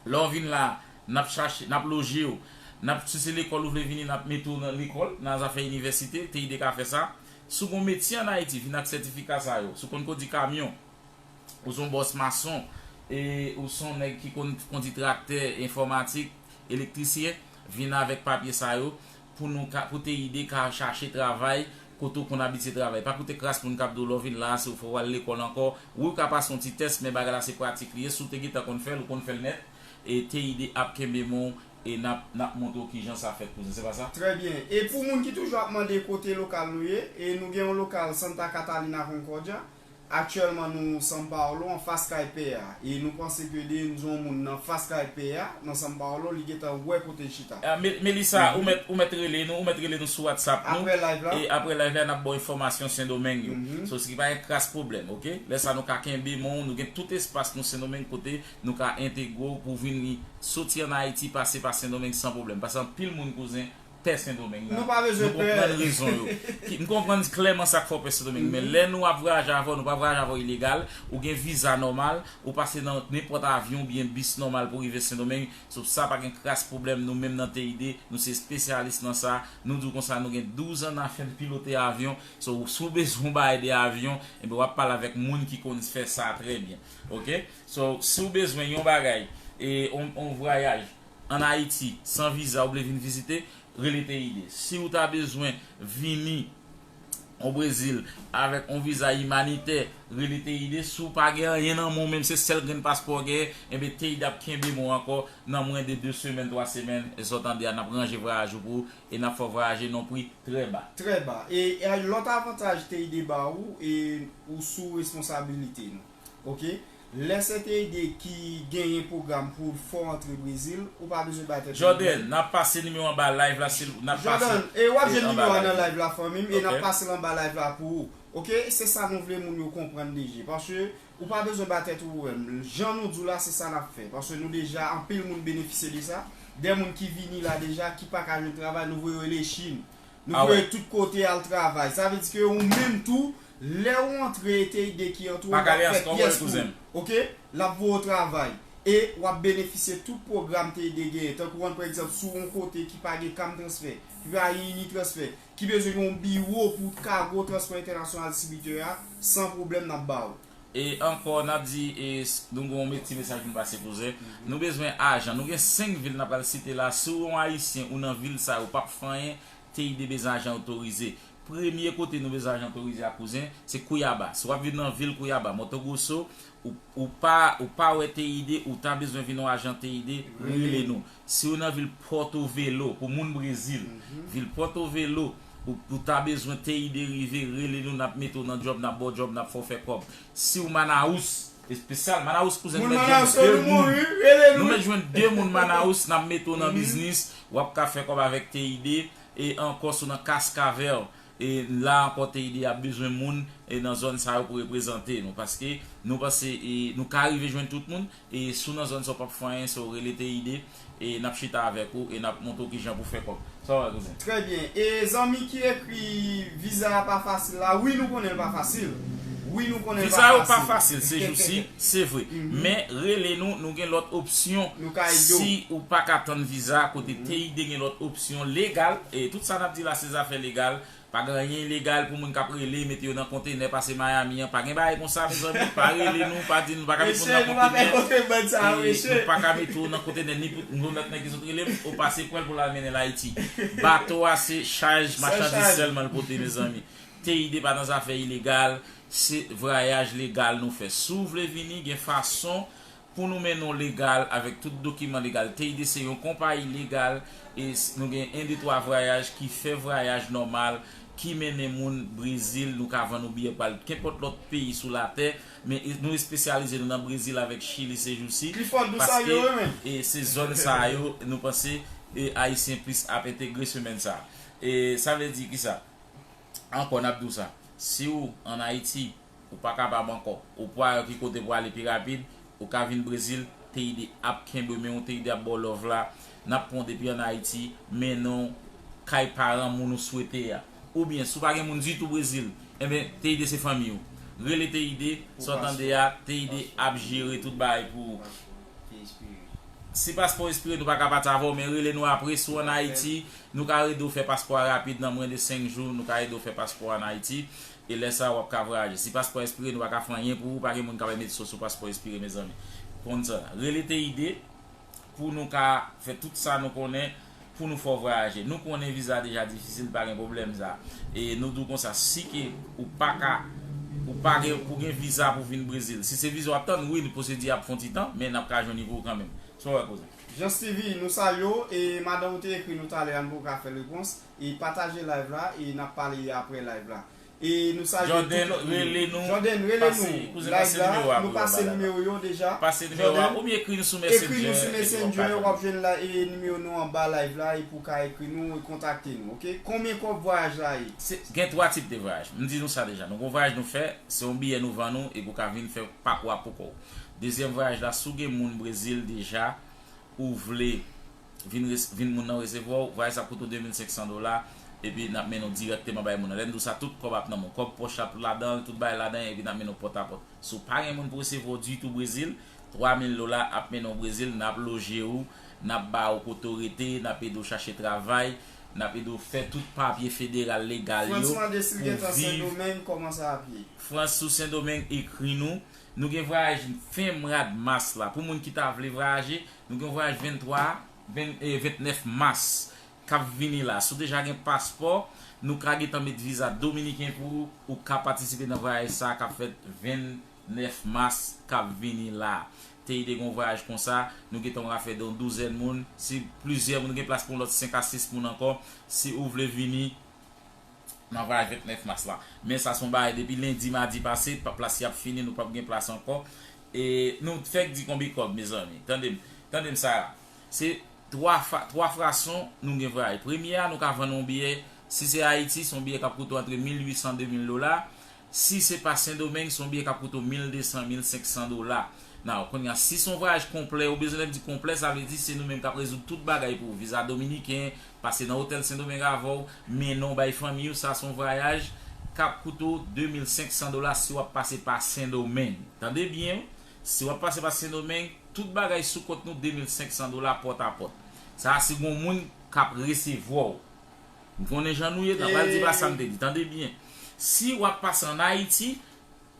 Lè w vin la, n ap chache, n ap loje w, n ap, si se lekòl ou vle vini, n ap mete w nan lekòl, nan zafè inivèsite, T I D ka fè sa. Si w gon metye ann Ayiti, vin ak sètifika sa yo. Si w konn kondui kamyon, ou se yon bòs mason, e ou se yon nèg ki konn kondui traktè, enfòmatik, elektrisyen, vin avèk papye sa yo pou nou ka, pou T I D ka chache travay kote w konn abitye travay. Pa koute kras moun k ap di w lè w vin la, se w fò w al lekòl ankò. Wi, w ka pase yon ti tès, men bagay la se pratik li ye. Si w te gentan konn fè l, ou konn fè l nèt. E T I D ap kenbe men w e n ap, n ap montre w kijan sa fèt, kouzen. Se pa sa? Trè byen. E pou moun ki toujou ap mande kote lokal nou ye, e nou gen yon lokal Santa Catalina Concordia. Aktyèlman, nou São Paulo, anfas kay pè a. E nou panse ke de nou yon moun nan fas kay pè a, nan São Paulo, li gentan wè kote l chita. Ah, Me- Melissa, ou mèt, ou mèt rele nou, ou mèt rele nou sou WhatsApp nou. Apre live la. E apre live la, n ap ba w enfòmasyon Sendomeng yo. So, se ki pa gen kras pwoblèm, oke? Lè sa, nou ka kenbe men w, nou gen tout espas nou Sendomeng kote nou ka entegre w pou w vin soti ann Ayiti, pase pa Sendomeng san pwoblèm. Paske anpil moun, kouzen, pè Sendomeng nan. Nou pa bezwen pè. Nou konprann rezon yo. Ki- M konprann klèman sa k fè w pè Sendomeng. Men lè nou ap vwayaje avè w, nou pa vwayaje avè w ilegal. Ou gen viza nòmal, ou pase nan nenpòt avyon oubyen bis nòmal pou w rive Sendomeng. So, sa pa gen kras pwoblèm. Nou menm nan T I D, nou se espesyalis nan sa. Nou di w konsa, nou gen douz an n a fè n pilote avyon. So, si w bezwen yon bagay de avyon, enben, w ap pale avèk moun ki konn fè sa trè byen. Oke? So, si w bezwen yon bagay, e, on, on vwayaj, ann Ayiti, san viza, ou vle vin vizite, rele T I D. Si w ta bezwen vini o Brezil avèk yon viza imanitè, rele T I D. Si w pa gen anyen nan men w, menm se sèl grenn paspò w genyen, enben, T I D ap kenbe men w ankò nan mwens de de semèn, twa semèn, e sa w tande a, n ap ranje vwayaj ou pou ou, e n ap fè w vwayaje nan yon pri trè ba. Trè ba. E, e lòt avantaj T I D ba ou, e ou sou responsabilite nou. Oke? Lè se T I D ki genyen pwogram pou l fè w antre Brezil, ou pa bezwen bay tèt ou pwoblèm. Jordan, n ap pase nimewo anba live la, si n ap pase. Jordan, e w ap jwenn nimewo a nan live la, fanmi m, e n ap pase l anba live la pou ou. Oke? Se sa nou vle moun yo konprann deja. Paske ou pa bezwen bay tèt ou pwoblèm. Jan nou di w la, se sa n ap fè. Paske nou deja, anpil moun benefisye de sa. De moun ki vini la deja, ki pa ka jwenn travay, nou voye yo Lachin. Nou voye tout kote al travay. Sa vle di ke ou menm tou, lè ou antre, T I D ki antre w, l ap fè pyès pou ou. Oke? L ap voye w travay. E w ap benefisye tout pwogram T I D genyen. Tankou, pran pa egzanp, si w yon kote ki pa gen kam transfè, ki pa gen ini transfè, ki bezwen gen yon biwo pou kago transpò entènasyonal distribitè a, san pwoblèm, n ap ba w. E ankò, n ap di, e, s- nou gen yon ti mesaj pou n pase, kouzen. Nou bezwen ajan. Nou gen senk vil n ap pral site la. Si w yon Ayisyen ou nan vil sa yo, p ap fè anyen, T I D bezwen ajan otorize. Premye kote nou bezwen ajan otorize a, kouzen, se Cuiabá. Si w ap vin nan vil Cuiabá, Mato Grosso, ou, ou pa, ou pa wè T I D, ou ta bezwen vin yon ajan T I D, rele nou. Si w nan vil Porto Velho, pou moun Brezil, vil Porto Velho, ou, ou ta bezwen T I D rive, rele nou, n ap mete w nan djòb, n ap ba w djòb, n ap fè w fè kòb. Si w Manaus, espesyal, Manaus, kouzen, nou mèt jwenn de moun. Nou mèt jwenn de moun Manaus, n ap mete w nan biznis, w ap ka fè kòb avèk T I D, e ankò si w nan Cascavel, e la ankò T I D ap bezwen moun, e nan zòn sa yo pou reprezante nou, paske nou panse, e nou ka rive jwenn tout moun, e si w nan zòn sa w p ap fè anyen, so rele T I D, e n ap chita avèk ou, e n ap montre w kijan pou fè kòb. Sa w wè, kouzen? Trè byen. E zanmi ki ekri viza a pa fasil la, wi, nou konnen l pa fasil. Wi, nou konnen l pa fasil. Viza yo pa fasil se jousi, se vre. Men rele nou, nou gen lòt opsyon. Si ou pa ka tann viza, kote T I D gen lòt opsyon legal, e tout sa n ap di la se zafè legal. Pa gen anyen ilegal pou moun k ap rele, mete yo nan kontenè, pase Miami an. Pa gen bagay konsa, mezanmi. Pa rele nou, pa di nou pa ka mete moun nan kontenè. E nou pa ka mete w nan kontenè, ni pou yon lòt nèg ki sot rele m, ou pase pran l pou l al mennen l Ayiti. Bato a se chaj machandiz sèlman l pote, mezanmi. T I D pa nan zafè ilegal, se vwayaj legal nou fè. Si w vle vini, gen fason pou nou mennen w legal avèk tout dokiman legal. T I D se yon konpayi legal e s- nou gen en de twa vwayaj ki fè vwayaj nòmal, ki mennen moun Brezil, nou ka vann ou biyè pou al kenpòt lòt peyi sou latè, men e- nou espesyalize nou nan Brezil avèk Chili se jousi, paske e se zòn sa yo nou panse e Ayisyen plis ap entegre semèn sa. E sa vle di kisa? Ankò, n ap di w sa, si w ann Ayiti, ou pa kapab ankò, ou pa wè ki kote pou ale pi rapid, ou ka vin Brezil, T I D ap kenbe men w, T I D ap ba w love la, n ap pran w depi ann Ayiti, mennen w kay paran moun ou swete a. Oubyen, si w pa gen moun ditou Brezil, enben, T I D se fanmi w. Rele T I D, sa w tande a, T I D ap jere tout bagay pou ou. Si paspò ekspire, nou pa ka pati avè w, men rele nou apre, si w ann Ayiti, nou ka ede w fè paspò a rapid, nan mwens de senk jou, nou ka ede w fè paspò a ann Ayiti, e lè sa a, w ap ka vwayaje. Si paspò a ekspire, nou pa ka fè anyen pou ou, pa gen moun k ap mete so sou paspò ekspire, mezanmi. Konn sa, rele T I D pou nou ka fè tout sa nou konnen, pou nou fè w vwayaje. Nou konnen viza deja difisil, pa gen pwoblèm sa. E nou di w konsa, si ke ou pa ka, ou pa gen, pou gen viza pou vin Brezil. Si se viza w ap tann, wi, pwosedi ap fè yon ti tan, men n ap ka jwenn li pou ou kanmenm. Sa w wè, kouzen? Jean Stevie, nou salye w, e madanm ou te ekri nou talè a, nou poko ka fè l repons. E pataje live la, e n ap pale apre live la. E nou salye Jordan, tout lòt moun. Rele nou. Jordan, rele nou. Pase, kouzen, pase nimewo a pou yo ba la. Pase nimewo yo deja. Pase nimewo a, oubyen ekri nou sou Messenger, ekri nou sou Messenger, w ap jwenn la, e nimewo nou anba live la, e pou w ka ekri nou, e kontakte nou, oke? Konbyen kòb vwayaj la ye? Se, gen twa tip de vwayaj. M di nou sa deja. Nou gon vwayaj nou fè, se yon biyè nou vann ou, epi w ka vin fè pakou a pou kò w. Dezyèm vwayaj la, si w gen moun Brezil deja, ou vle vin, res- vin moun nan resevwa w, vwayaj sa ap koute w de mil senk san dola, epi n ap mennen w dirèkteman bay moun nan. Lè m di w sa, tout kòb ap nan men w. Kòb pòch la, tout ladan l, tout bagay ladan l, epi n ap mennen w pòtapòt. Si w pa gen moun pou resevwa w ditou Brezil, twa mil dola ap mennen w Brezil, n ap loje w, n ap ba w kote w rete, n ap ede w chache travay, n ap ede w fè tout papye federal legal yo. Frans mande si l gentan Sendomeng, kòman sa ap ye? Frans sou Sendomeng, ekri nou. Nou gen vwayaj fen mwa mas la. Pou moun ki ta vle vwayaje, nou gen vwayaj venntwa, ven, eh, ventnèf mas k ap vini la. Si w deja gen paspò, nou ka gentan met viza dominiken pou ou, ou ka patisipe nan vwayaj sa a k ap fèt vennèf mas k ap vini la. Te ide gen yon vwayaj konsa, nou gentan ka fè de yon douzèn moun. Si plizyè moun, nou gen plas pou yon lòt senk a sis moun ankò. Si ou vle vini, nan vwayaj ventnèf mas la. Men sa se yon bagay depi lendi, madi pase, pa- plas y ap fini, nou p ap gen plas ankò. E nou fèk di konbyen kòb, mezanmi. Tande m, tande m sa. Se twa fa, twa fason nou gen vwayaj. Premye a, nou ka vann yon biyè. Si se Ayiti, se yon biyè k ap koute w antre mil uit san, de mil dola. Si se pa Sendomeng, se yon biyè k ap koute w mil de san, mil senk san dola. Now, kounye a, si se yon vwayaj konplè, ou bezwen, lè m di konplè, sa vle di se nou menm k ap rezoud tout bagay pou ou. Viza dominiken, pase nan otèl Sendomeng avè w, mennen w bay fanmi w, sa se yon vwayaj k ap koute w de mil senk san dola si w ap pase pa Sendomeng. Tande byen, wi. Si w ap pase pa Sendomeng, tout bagay sou kont nou, de mil senk san dola pòtapòt. Sa a, si gon moun k ap resevwa w. M konnen jan nou ye, n ap pral di pa sa m te di. Tande byen. Si w ap pase ann Ayiti,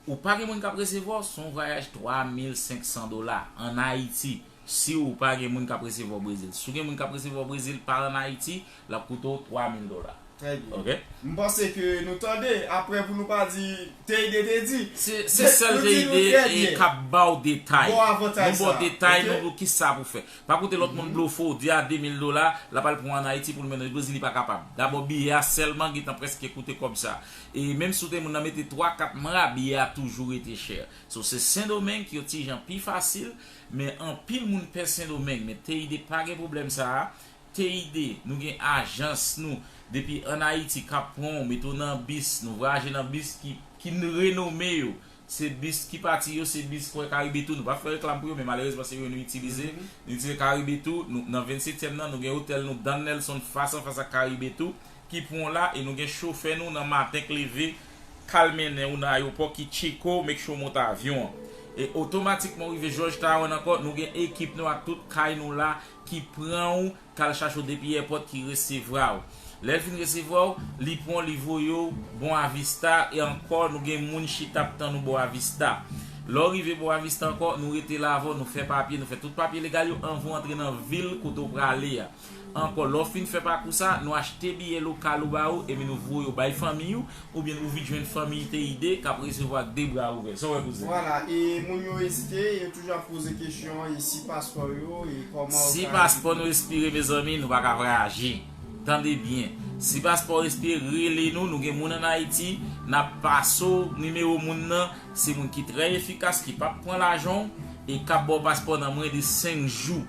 ou pa gen moun k ap resevwa w, se yon vwayaj twa mil senk san dola ann Ayiti. Si ou pa gen moun k ap resevwa w Brezil. Si w gen moun k ap resevwa w Brezil, pa ann Ayiti, l ap koute w twa mil dola. Trè byen. Oke? M panse ke nou tande, apre pou nou pa di Teide te di. Se, se sèl Teide k ap ba w detay. Bon avantaj sa. Nou ba w detay, nou di w kisa pou fè. Pa koute lòt moun blofo, di a de mil dola, l ap al pran ann Ayiti pou l mennen Brezil, li pa kapab. Dabò, biyè a sèlman gentan prèske koute kòb sa. E menm si w te moun nan mete twa, kat mwa, biyè a toujou rete chè. So, se Sendomeng ki yon ti jan pi fasil, men anpil moun pè Sendomeng, men Teide pa gen pwoblèm sa a. Teide, nou gen ajans nou, depi ann Ayiti, k ap pran w, mete w nan bis, nou vwayaje nan bis ki, ki renome yo. Se bis ki pati yo, se bis kwè Karibe tou. Nou pa fè reklam pou yo, men malerezman se yo nou itilize. Nou itilize Karibe tou. Nou, nan vennsetyèm nan, nou gen otèl nou, Dan Nelson, fas an fas ak Karibe tou, ki pran w la, e nou gen chofè nou nan maten k leve, k al mennen w nan ayewopò, ki tcheke w, make sure w monte avyon an. E otomatikman w rive Georgetown ankò, nou gen ekip nou ak tout kay nou la ki pran w, k al chache w depi èpòt, ki resevwa w. Lè l fin resevwa w, li pran w, li voye w Boa Vista, e ankò, nou gen moun chita ap tann ou Boa Vista. Lè w rive Boa Vista ankò, nou rete la avè w, nou fè papye, nou fè tout papye legal yo anvan w antre nan vil kote w prale a. Ankò, lè w fin fè pakou sa, nou achte biyè lokal ou ba ou, epi nou voye w bay fanmi w, oubyen ou vin jwenn fanmi Teide k ap resevwa ak de bra ouvè. Sa w wè, kouzen? Vwala, e moun yo ezite, yo toujou ap poze kesyon, e si paspò yo, e kòman yo ka... Si paspò nou espire, mezanmi, nou pa ka vwayaje. Tande byen. Si paspò espire, rele nou, nou gen moun ann Ayiti, n ap pase w nimewo moun nan, se moun ki trè efikas, ki p ap pran lajan w, e k ap ba w paspò nan mwen de senk jou.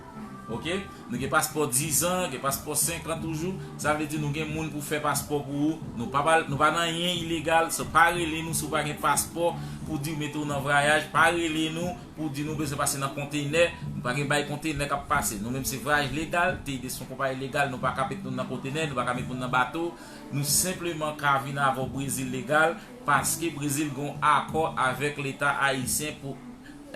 Oke? Nou gen paspò dizan, gen paspò senkant toujou. Sa vle di nou gen moun pou fè paspò pou ou. Nou pa, nou pa nan anyen ilegal. So, pa rele nou si w pa gen paspò pou di w mete w nan vwayaj. Pa rele nou pou di nou bezwen pase nan konteynè. Nou pa gen bay konteynè k ap pase. Nou menm se vwayaj legal. Teide se yon konpayi legal. Nou pa ka met moun nan konteynè. Nou pa ka met moun nan bato. Nou senpleman ka vin avè w Brezil legal. Paske Brezil gen yon akò avèk Leta ayisyen pou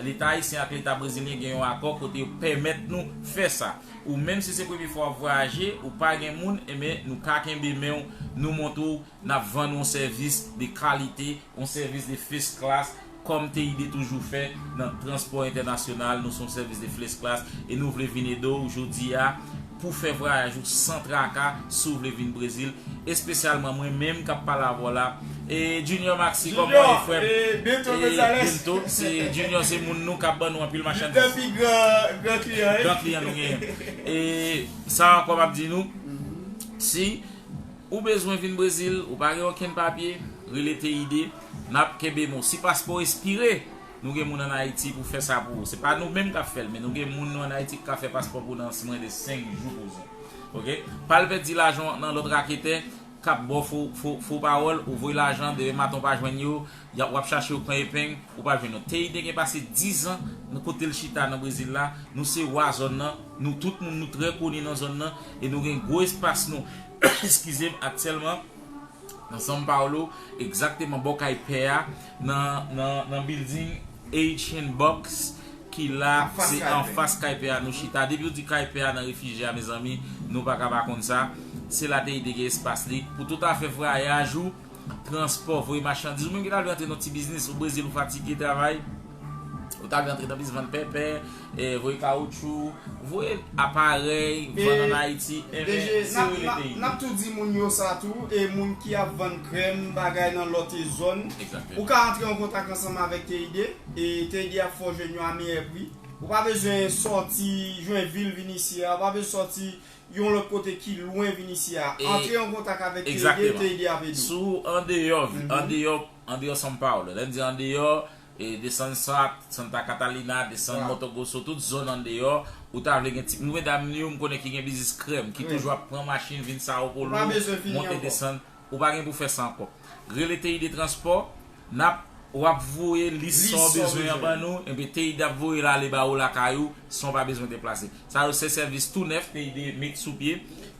Leta ayisyen ak Leta brezilyen gen yon akò kote yo pèmèt nou fè sa. Ou menm si se premye fwa w ap vwayaje, ou pa gen moun, enben, nou ka kenbe men w, nou montre w, n ap vann ou yon sèvis de kalite, yon sèvis de first class, kòm Teide toujou fè nan transpò entènasyonal, nou se yon sèvis de first class, e nou vle vin ede w jodi a, pou fè vwayaj ou san traka si w vle vin Brezil, espesyalman mwen menm k ap pale avè w la. E Junior Maxi, kòman w ye, frè m? E Bento Gonzales. Bento, se Junior, se moun nou k ap ban nou anpil machandiz. Youn nan pi gran, gran kliyan, wi. Gran kliyan nou genyen. E sa ankò m ap di nou, si ou bezwen vin Brezil, ou pa gen okenn papye, rele T I D, n ap kenbe men w. Si paspò w espire, nou gen moun ann Ayiti pou fè sa pou ou. Se pa nou menm k ap fè l, men nou gen moun nou ann Ayiti ki ka fè paspò pou w nan mwens de senk jou, kouzen. Oke? Pa al pèdi lajan w nan lòt raketè k ap ba w fo, fo, fo pawòl, ou voye lajan, demen maten w pa jwenn yo, y ap, w ap chache yo pran epeng, ou p ap jwenn yo. T I D gen pase diz an nan kote l chita nan Brezil la, nou se wa zòn nan, nou tout moun nou trè koni nan zòn nan, e nou gen gwo espas nou, eskize m, aktyèlman, nan São Paulo, egzakteman bò kay pè a, nan, nan, nan building Asian Box ki la, se anfas kay pè a nou chita. Depi w di kay pè a nan refijye a, mezanmi, nou pa ka pa konn sa. Se la T I D gen espas li pou tout afè vwayaj ou, transpò, voye machandiz. Ou menm ki ta vle antre nan ti biznis, ou Brezil, ou fatige travay, ou ta vle antre nan biznis vann pèpè, eh, voye kawotchou, voye aparèy, vann ann Ayiti, enben, se rele T I D. N ap tou di moun yo sa tou, e moun ki ap vann krèm, bagay nan lòt zòn, ou ka antre an kontak ansanm avèk T I D, e T I D ap fè w jwenn yo a meyè pri. Ou pa bezwen sòti Joinville vin isi a, ou pa bezwen sòti yon lòt kote ki lwen vin isi a. Antre an kontak avèk T I D, T I D ap ede w. Si w andeyò, andeyò, andeyò São Paulo, lè n di andeyò, e desann Sa, Santa Catarina, desann Mato Grosso, tout zòn andeyò, ou ta vle gen ti, nou medam yo, m konnen ki gen biznis krèm, ki toujou ap pran machin vin Sao Paulo, monte desann, ou pa gen pou fè sa ankò. Rele T I D Transpò, n ap, w ap voye lis sa w bezwen an ban nou, enben T I D ap voye l ale ba ou lakay ou, san w pa bezwen deplase. Sa yo se sèvis tou nèf, T I D met sou pye.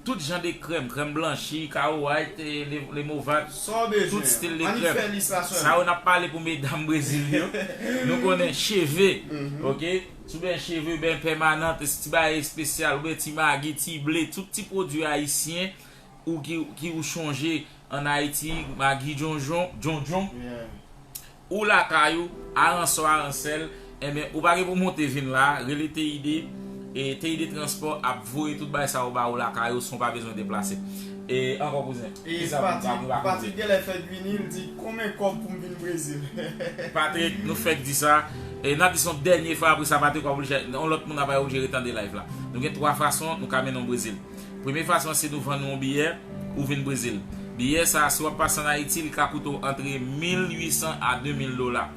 Tout jan de krèm, krèm blanchi, Kao White, eh, Le, Le Movat, tout stil de krèm. Sa yo n ap pale pou medam Brezil yo. Nou konnen cheve, oke? Si w gen cheve, ben pèmanant, ti bagay espesyal, oubyen ti magi, ti ble, tout ti pwodui ayisyen ou ki, ki ou chonje ann Ayiti, magi djondjon, djondjon. Ou lakay ou, aransò, aransèl, enben, ou pa gen pou monte vin la, rele T I D, e T I D Transpò ap voye tout bagay sa yo ba ou lakay ou, san w pa bezwen deplase. E ankò, kouzen, kisa pou nou pa koze? Patrick genlè fèk vini, l di, "Konbyen kòb pou m vin Brezil?" Patrick, nou fèk di sa. E n ap di se yon dènye fwa, apre sa, Patrick, w ap oblije, yon lòt moun ap oblije retande live la. Nou gen twa fason nou ka mennen w Brezil. Premye fason, se nou vann ou yon biyè, ou vin Brezil. Biyè sa, si w ap pase ann Ayiti, li ka koute w antre mil uit san a de mil dola.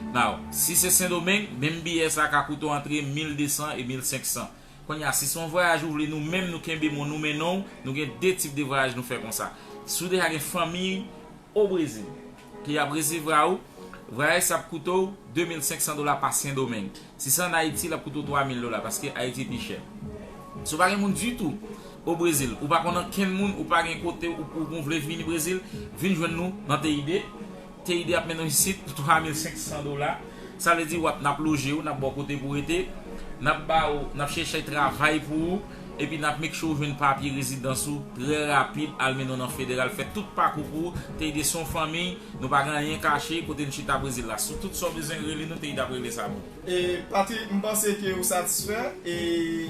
Now, si se Sendomeng, menm biyè sa ka koute w antre mil de san e mil senk san. Kounye a, si se yon vwayaj ou vle, nou menm nou kenbe men w, nou mennen w, nou gen de tip de vwayaj nou fè konsa. Si w deja gen fanmi o Brezil, ki ap resevwa ou, vwayaj sa ap koute w de mil senk san dola pa Sendomeng. Si se ann Ayiti, l ap koute w twa mil dola, paske Ayiti pi chè. Si w pa gen moun ditou o Brezil, ou pa konn ankenn moun, ou pa gen kote ou, ou, ou vle vini Brezil, vin jwenn nou nan T I D. T I D ap mennen w isit pou twa mil senk san dola. Sa vle di w ap, n ap loje w, n ap ba w kote pou w rete, n ap ba w, n ap chèche travay pou ou, epi n ap make sure w jwenn papye rezidans ou trè rapid, al mennen w nan federal, fè tout pakou pou ou. T I D se yon fanmi, nou pa gen anyen kache, kote n chita Brezil la. Si w tout sa w bezwen rele nou, T I D ap regle sa pou ou. E, Patrick, m panse ke ou satisfè, e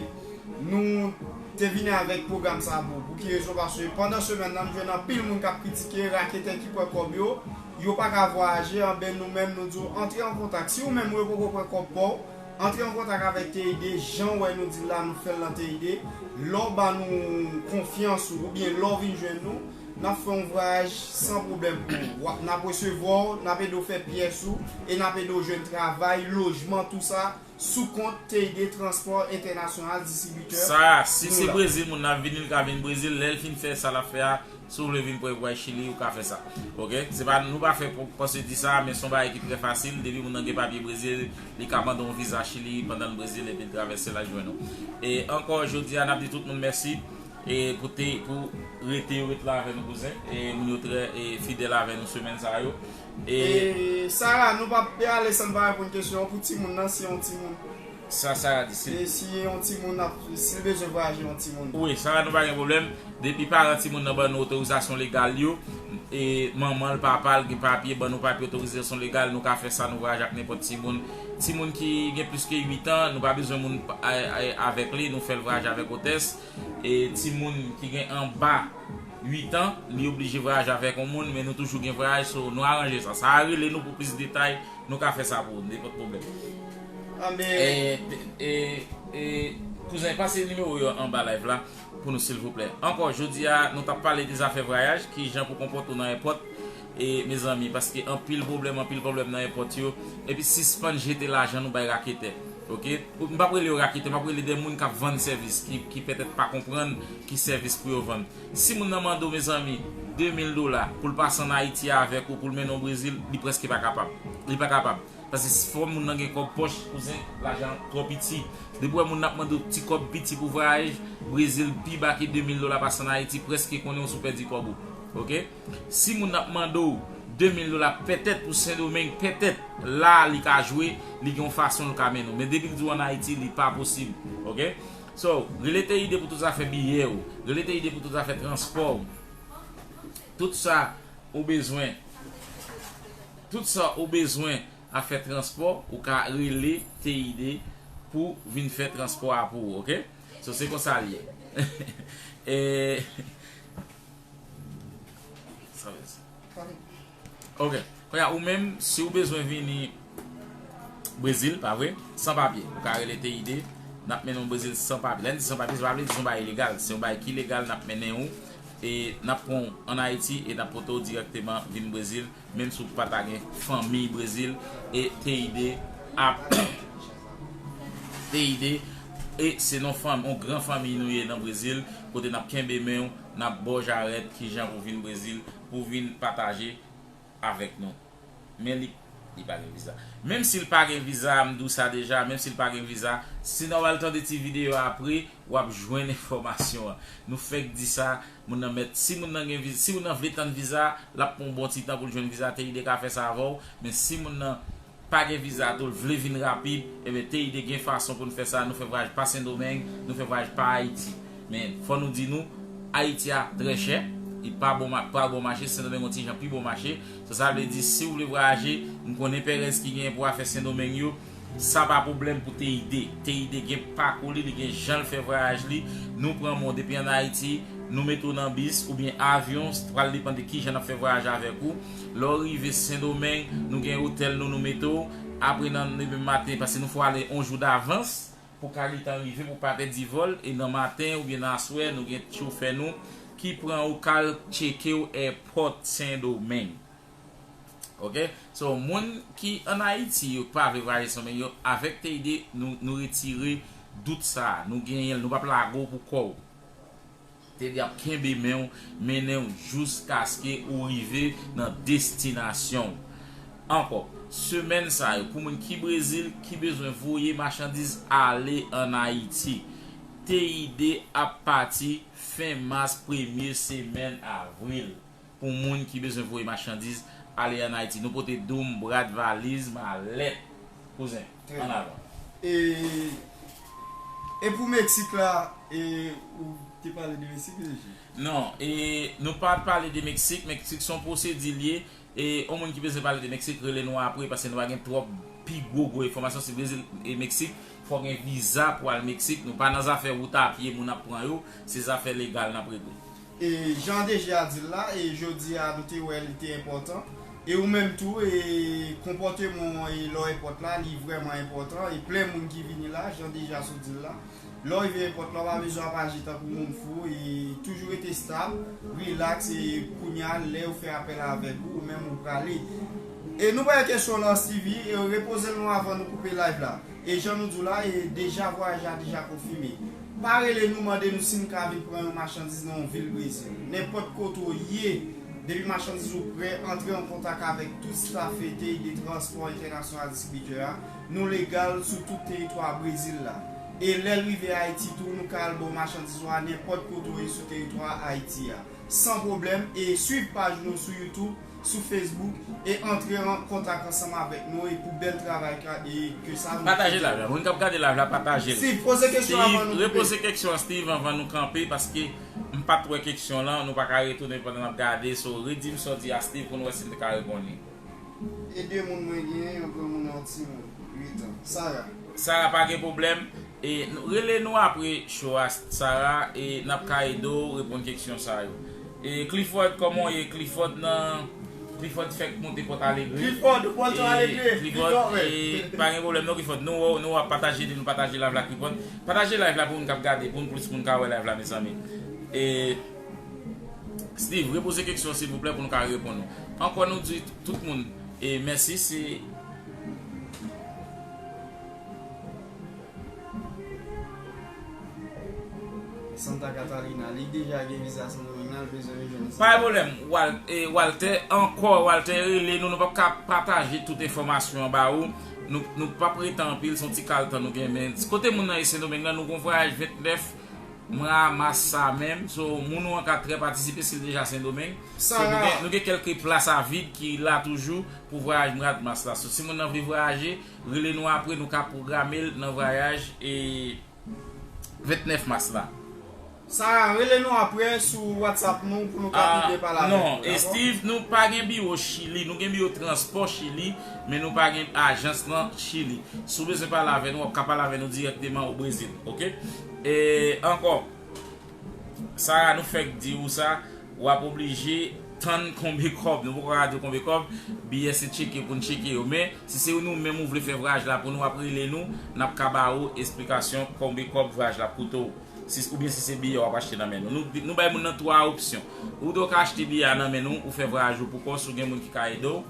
nou te vini avèk pwogram sa pou, pou ki rezon? Paske pandan semèn nan, m jwenn anpil moun k ap kritike raketè ki pran kòb yo, yo pa ka vwayaje, anben nou menm nou di w antre an kontak. Si ou menm ou yo poko pran kòb pa w, antre an kontak avèk T I D, jan w wè nou di l la, nou fè l nan T I D. Lè w ba nou konfyans ou, oubyen lè w vin jwenn nou, n ap fè yon vwayaj san pwoblèm pou ou. W ap, n ap resevwa w, n ap ede w fè pyès ou, e n ap ede w jwenn travay, lojman, tou sa, sou kont T I D Transpò Entènasyonal, distribitè. Sa, si se Brezil moun nan ap vini, li ka vin Brezil, lè l fin fè sa l ap fè a, si w vle vin pran vwayaj Chili, ou ka fè sa. Oke? Se pa, nou pa fè pwosedi sa, men se yon bagay ki trè fasil. Depi moun nan gen papye Brezil, li ka mande yon viza Chili pandan l Brezil, epi l travèse l al jwenn ou. E ankò, jodi a, n ap di tout moun mèsi. E pou te, pou rete yo ret la avè nou, kouzen. E moun yo trè, e, fidèl avè nou semèn sa yo. E Sara, nou p ap ale san n pa reponn kesyon an pou timoun nan, si yon timoun. Sa Sara di, si, e si yon timoun ap, si l bezwen vwayaje yon timoun. Wi, Sara, nou pa gen pwoblèm. Depi paran timoun nan ban nou otorizasyon legal yo, e manman l, papa l gen papye, ban nou papye otorizasyon legal, nou ka fè sa, nou vwayaje ak nenpòt timoun. Timoun ki gen plis ke uit an, nou pa bezwen moun a, a, avèk li, nou fè l vwayaje avèk otès. E timoun ki gen anba uit an, li oblije vwayaje avèk yon moun, men nou toujou gen vwayaj, so nou aranje sa. Sa a rele nou pou plis detay, nou ka fè sa pou ou, nenpòt pwoblèm. Anben. E, e, e, kouzen, pase nimewo yo anba live la pou nou, silvouplè. Ankò, jodi a, nou t ap pale de zafè vwayaj, kijan pou konpòte w nan èpòt, e, mezanmi, paske anpil pwoblèm, anpil pwoblèm nan èpòt yo, epi sispann jete lajan nou bay raketè, oke? M p ap rele yo raketè, m ap rele de moun k ap vann sèvis, ki, ki petèt pa konprann ki sèvis pou yo vann. Si moun nan mande w, mezanmi, de mil dola pou l pase ann Ayiti avèk ou, pou l mennen w Brezil, li prèske pa kapab. Li pa kapab. Paske fò moun nan gen kòb pòch, kouzen, lajan twò piti. Depi w wè moun nan ap mande w ti kòb piti pou vwayaj, Brezil pi ba ke de mil dola pase ann Ayiti, prèske konnen w sou pèdi kòb ou. Oke? Si moun nan ap mande w de mil dola, petèt pou Sendomeng, petèt la li ka jwe, li gen yon fason l ka mennen w. Men depi l di w ann Ayiti, li pa posib. Oke? So, rele T I D pou tout zafè biyè w. Rele T I D pou tout zafè transpò w. Tout sa ou bezwen. Tout sa ou bezwen afè transpò, ou ka rele T I D pou vin fè transpò a pou ou, oke? So, se konsa l ye. E, sa vle di. Oke. Kounye a, ou menm, si w bezwen vini Brezil, pa vre? San papye. Ou ka rele T I D, n ap mennen w Brezil san papye. Lè n di san papye, se pa vle di se yon bagay ilegal. Se yon bagay ki legal, n ap mennen w. E n ap pran w ann Ayiti e n ap pote w dirèkteman vin Brezil, menm si w pa ta gen fanmi Brezil, e T I D ap, T I D, e se non fanm, yon gran fanmi nou ye nan Brezil, kote n ap kenbe men w, n ap ba w jarèt kijan pou vin Brezil, pou vin pataje avèk nou. Men li, li pa gen viza. Menm si l pa gen viza, m di w sa deja, menm si l pa gen viza, si n al tande ti videyo a apre, w ap jwenn enfòmasyon an. Nou fèk di sa, moun nan mèt, si moun nan gen viza, si moun nan vle tann viza, l ap pran yon bon ti tan pou l jwenn viza, T I D ka fè sa avè w, men si moun nan pa gen viza tou, l vle vin rapid, ebyen T I D gen fason pou n fè sa, nou fè vwayaj pa Sendomeng, nou fè vwayaj pa Ayiti. Men fò nou di nou, Ayiti a trè chè, li pa bon, pa bon mache, Sendomeng yon ti jan pi bon mache. So, sa vle di, si w vle vwayaje, m konnen perèz ki genyen pou afè Sendomeng yo, sa pa pwoblèm pou T I D. T I D gen pakou li, li gen jan l fè vwayaj li. Nou pran moun depi ann Ayiti, nou mete w nan bis oubyen avyon, pral depann de kijan n ap fè vwayaj avèk ou. Lè w rive Sendomeng, nou gen otèl nou, nou mete w. Apre nan demen maten, paske nou fò ale yon jou davans pou ka gentan rive, pou pa pèdi vòl. E nan maten oubyen nan aswè, nou gen chofè nou ki pran ou, k al tcheke w èpòt Sendomeng. Oke? So, moun ki ann Ayiti, yo pa vle vwayaje Sendomeng yo, avèk T I D, nou, nou retire dout sa a. Nou genyen l, nou p ap lage w pou kò w. T I D ap kenbe men w, mennen w jouskaske ou rive nan destinasyon w. Ankò, semèn sa yo, pou moun ki Brezil, ki bezwen voye machandiz ale ann Ayiti, T I D ap pati fen mas, premye semèn avril. Pou moun ki bezwen voye machandiz ale ann Ayiti. Nou pote doum, brad, valiz, malèt. Kouzen, ann avan. E, e pou Meksik la, e, ou te pale de Meksik, mesye? Non, e, nou pa pale de Meksik. Meksik se yon pwosedi l ye. E, yon moun ki bezwen pale de Meksik, rele nou apre, paske nou pa gen twòp pi gwo, gwo enfòmasyon sou Brezil e Meksik. Fò gen viza pou al Meksik. Nou pa nan zafè wout a pye moun ap pran yo. Se zafè legal n ap regle. E jan D G a di l la, e jodi a nou te wè li te enpòtan. E ou menm tou, e konpòteman w, e lè w enpòt la, li vrèman enpòtan. E plen moun ki vini la, jan D G a sot di l la. Lè w rive enpòt la, w pa bezwen ap aji tankou moun fou, e toujou rete stab, rilaks, e kounye a, lè yo fè apèl avèk ou, ou menm ou prale. E nou pran kesyon lan, Stevie, e repoze l non avan nou koupe live la. E jan nou di w la, e deja vwayaj la deja konfime. Pa rele nou, mande nou si n ka vin pran yon machandiz nan yon vil Brezil. Nenpòt kote w ye, depi machandiz ou prè, antre an kontak avèk tout staf T I D Transpò Entènasyonal Distribitè a. Nou legal sou tout teritwa Brezil la. E lè l rive Ayiti tou, nou ka al ba w machandiz ou a nenpòt kote w ye sou teritwa Ayiti a. San pwoblèm, e swiv paj nou sou YouTube, sou Facebook, e antre an kontak ansanm avèk nou, e pou bèl travay ka, e ke sa nou fè. Pataje live la. Moun k ap gade live la, pataje l. Steve, poze kesyon avan nou koupe. Repoze kesyon an, Steve, anvan nou kanpe, paske m pa t wè kesyon lan, nou pa ka retounen pandan n ap gade, so, redi m sa w di a Steve pou nou wè si n te ka reponn li. E de moun mwen genyen, yon granmoun e yon timoun, uit an. Sara. Sara, pa gen pwoblèm. E nou- rele nou apre show a, Sarah, e n ap ka ede w reponn keksyon sa yo. E Clifford, kòman w ye? Clifford nan Clifford fèk monte Port Alegre. Clifford, ou pral Port Alegre. Clifford, e pa gen pwoblèm non, Clifford. Nou wè w, nou ap pataje, nou pataje live la, Clifford. Pataje live la pou moun k ap gade, pou plis moun ka wè live la, mezanmi. E Steve, repoze keksyon silvouplè pou nou ka reponn ou. Ankò nou di tout moun e mèsi, se Santa Catalina, li deja gen viza Sendomeng nan, l bezwen vin jwenn. Pa gen pwoblèm, Wal- e, Walter, ankò, Walter rele nou, nou p ap ka pataje tout enfòmasyon an ba ou. Nou, nou p ap rete anpil, se yon ti kal tan nou gen, men kote moun nan ye Sendomeng nan, nou gon vwayaj vennèf mwa mas sa menm. So, moun ou an ka trè patisipe si l deja Sendomeng. So, nou gen, nou gen kèlke plas a vid ki la toujou pou vwayaj mwa mas la. So, si moun nan vle vwayaje, rele nou apre, nou ka pwograme l nan vwayaj e vennèf mas la. Sa, rele nou apre sou WhatsApp nou pou nou ka pide pale avèk ou, non, e dakò? Steve, nou pa gen biwo Chili, nou gen biwo transpò Chili, men nou pa gen ajans nan Chili. Si w bezwen pale avè nou, w ap ka pale avè nou dirèkteman o Brezil, oke? E ankò, Sarah, nou fèk di ou sa, w ap oblije tann konbe kòb. Nou poko ka di w konbe kòb, biyè se tcheke pou n tcheke yo. Men, si se nou menm ou vle fè vwayaj la pou nou, w ap rele nou, n ap ka ba ou esplikasyon konbe kòb vwayaj la ap koute w. Si, oubyen si se biyè w ap achte nan men nou. Nou, nou bay moun nan twa opsyon. Ou dwe ka achte biyè a nan men nou, ou fè vwayaj ou pou kò w, si w gen moun ki ka ede w.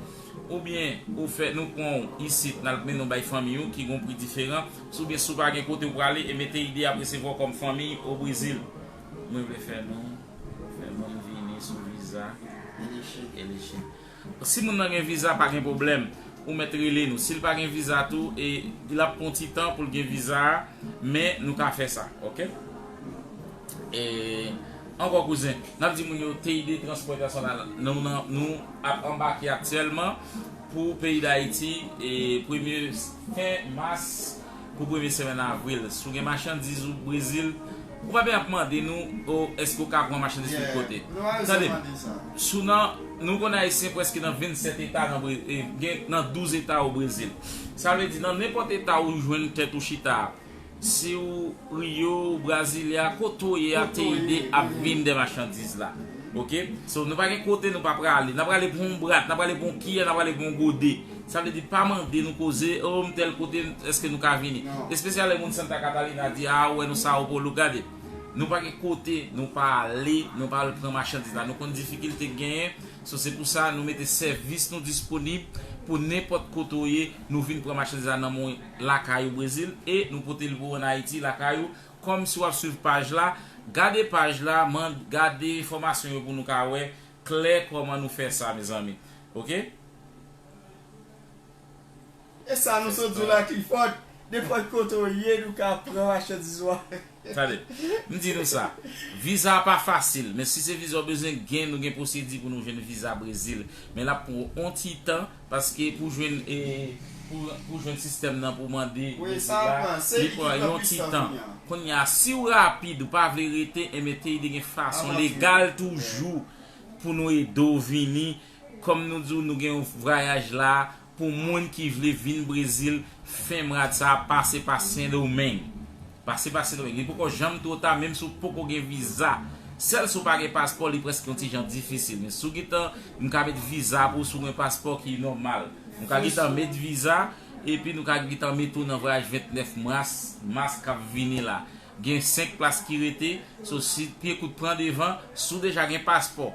Oubyen, ou fè, nou pran w isit, n al mennen w bay fanmi w ki gon pri diferan. Si oubyen si w pa gen kote w prale, e mete ide ap resevwa w kòm fanmi o Brezil. Mwen vle fè nou, fè moun vini sou viza Election. Si moun nan gen viza, pa gen pwoblèm. Ou mèt rele nou. Si l pa gen viza tou, e l ap pran ti tan pou l gen viza a, men nou ka fè sa, oke? E ankò kouzen, n ap di moun yo Teide Transpò Entènasyonal, nou, nou, nou ap anbake aktyèlman pou peyi Dayiti, e premye fen mas pou premye semèn avril. Si w gen machandiz ou Brezil, ou pa bezwen ap mande nou, o, èske w ka pran machandiz tout kote. Tande, si w nan, nou konn Ayisyen prèske nan vennsèt eta nan Bre- e, gen nan douz eta o Brezil. Sa vle di, nan nenpòt eta ou jwenn tèt ou chita a, si w Rio, Brasilia, kote w ye a, Teide ap vin dè machandiz la. Oke? So, nou pa gen kote nou pa prale. N ap prale pou yon brat, n ap prale pou yon kiyè, n ap prale pou yon gode. Sa vle di, pa mande nou koze, o, m tèl kote, èske nou ka vini? Espesyalman moun Santa Catalina di, a, ou wè nou Sao Paulo, gade. Nou pa gen kote nou pa ale, nou pa al pran machandiz la. Nou konn difikilte k genyen, so se pou sa nou mete sèvis nou disponib pou nenpòt kote w ye, nou vin pran machandiz la nan men w lakay ou Brezil e nou pote l pou w ann Ayiti lakay ou. Kòm si w ap swiv paj la, gade paj la, man, gade enfòmasyon yo pou nou ka wè klè kòman nou fè sa, mezanmi. Oke? E sa nou sot di w la, Clifford, nenpòt kote w ye, nou ka pran machandiz ou a. Tande, m di nou sa, viza a pa fasil, men si se viza w bezwen gen, nou gen pwosedi pou nou jwenn viza Brezil. Men l ap pran yon ti tan, paske pou jwenn, e, pou, pou jwenn sistèm nan, pou mande viza, li pran yon ti tan. Kounye a, si w rapid, ou pa vle rete, enben Teide gen fason legal toujou pou nou ede w vini. Kòm nou di w, nou gen yon vwayaj la pou moun ki vle vin Brezil fen mwa sa a, pase pa Sendomeng. Pase pa Sendomeng. Li poko janm twò ta, menm si w poko gen viza. Sèl si w pa gen paspò, li prèske yon ti jan difisil. Men si w gentan, m ka met viza pou w si w gen paspò ki nòmal. M ka gentan met viza, epi nou ka gentan mete w nan vwayaj vennèf mas, mas k ap vini la. Gen senk plas ki rete, so si pye kout pran devan, si w deja gen paspò,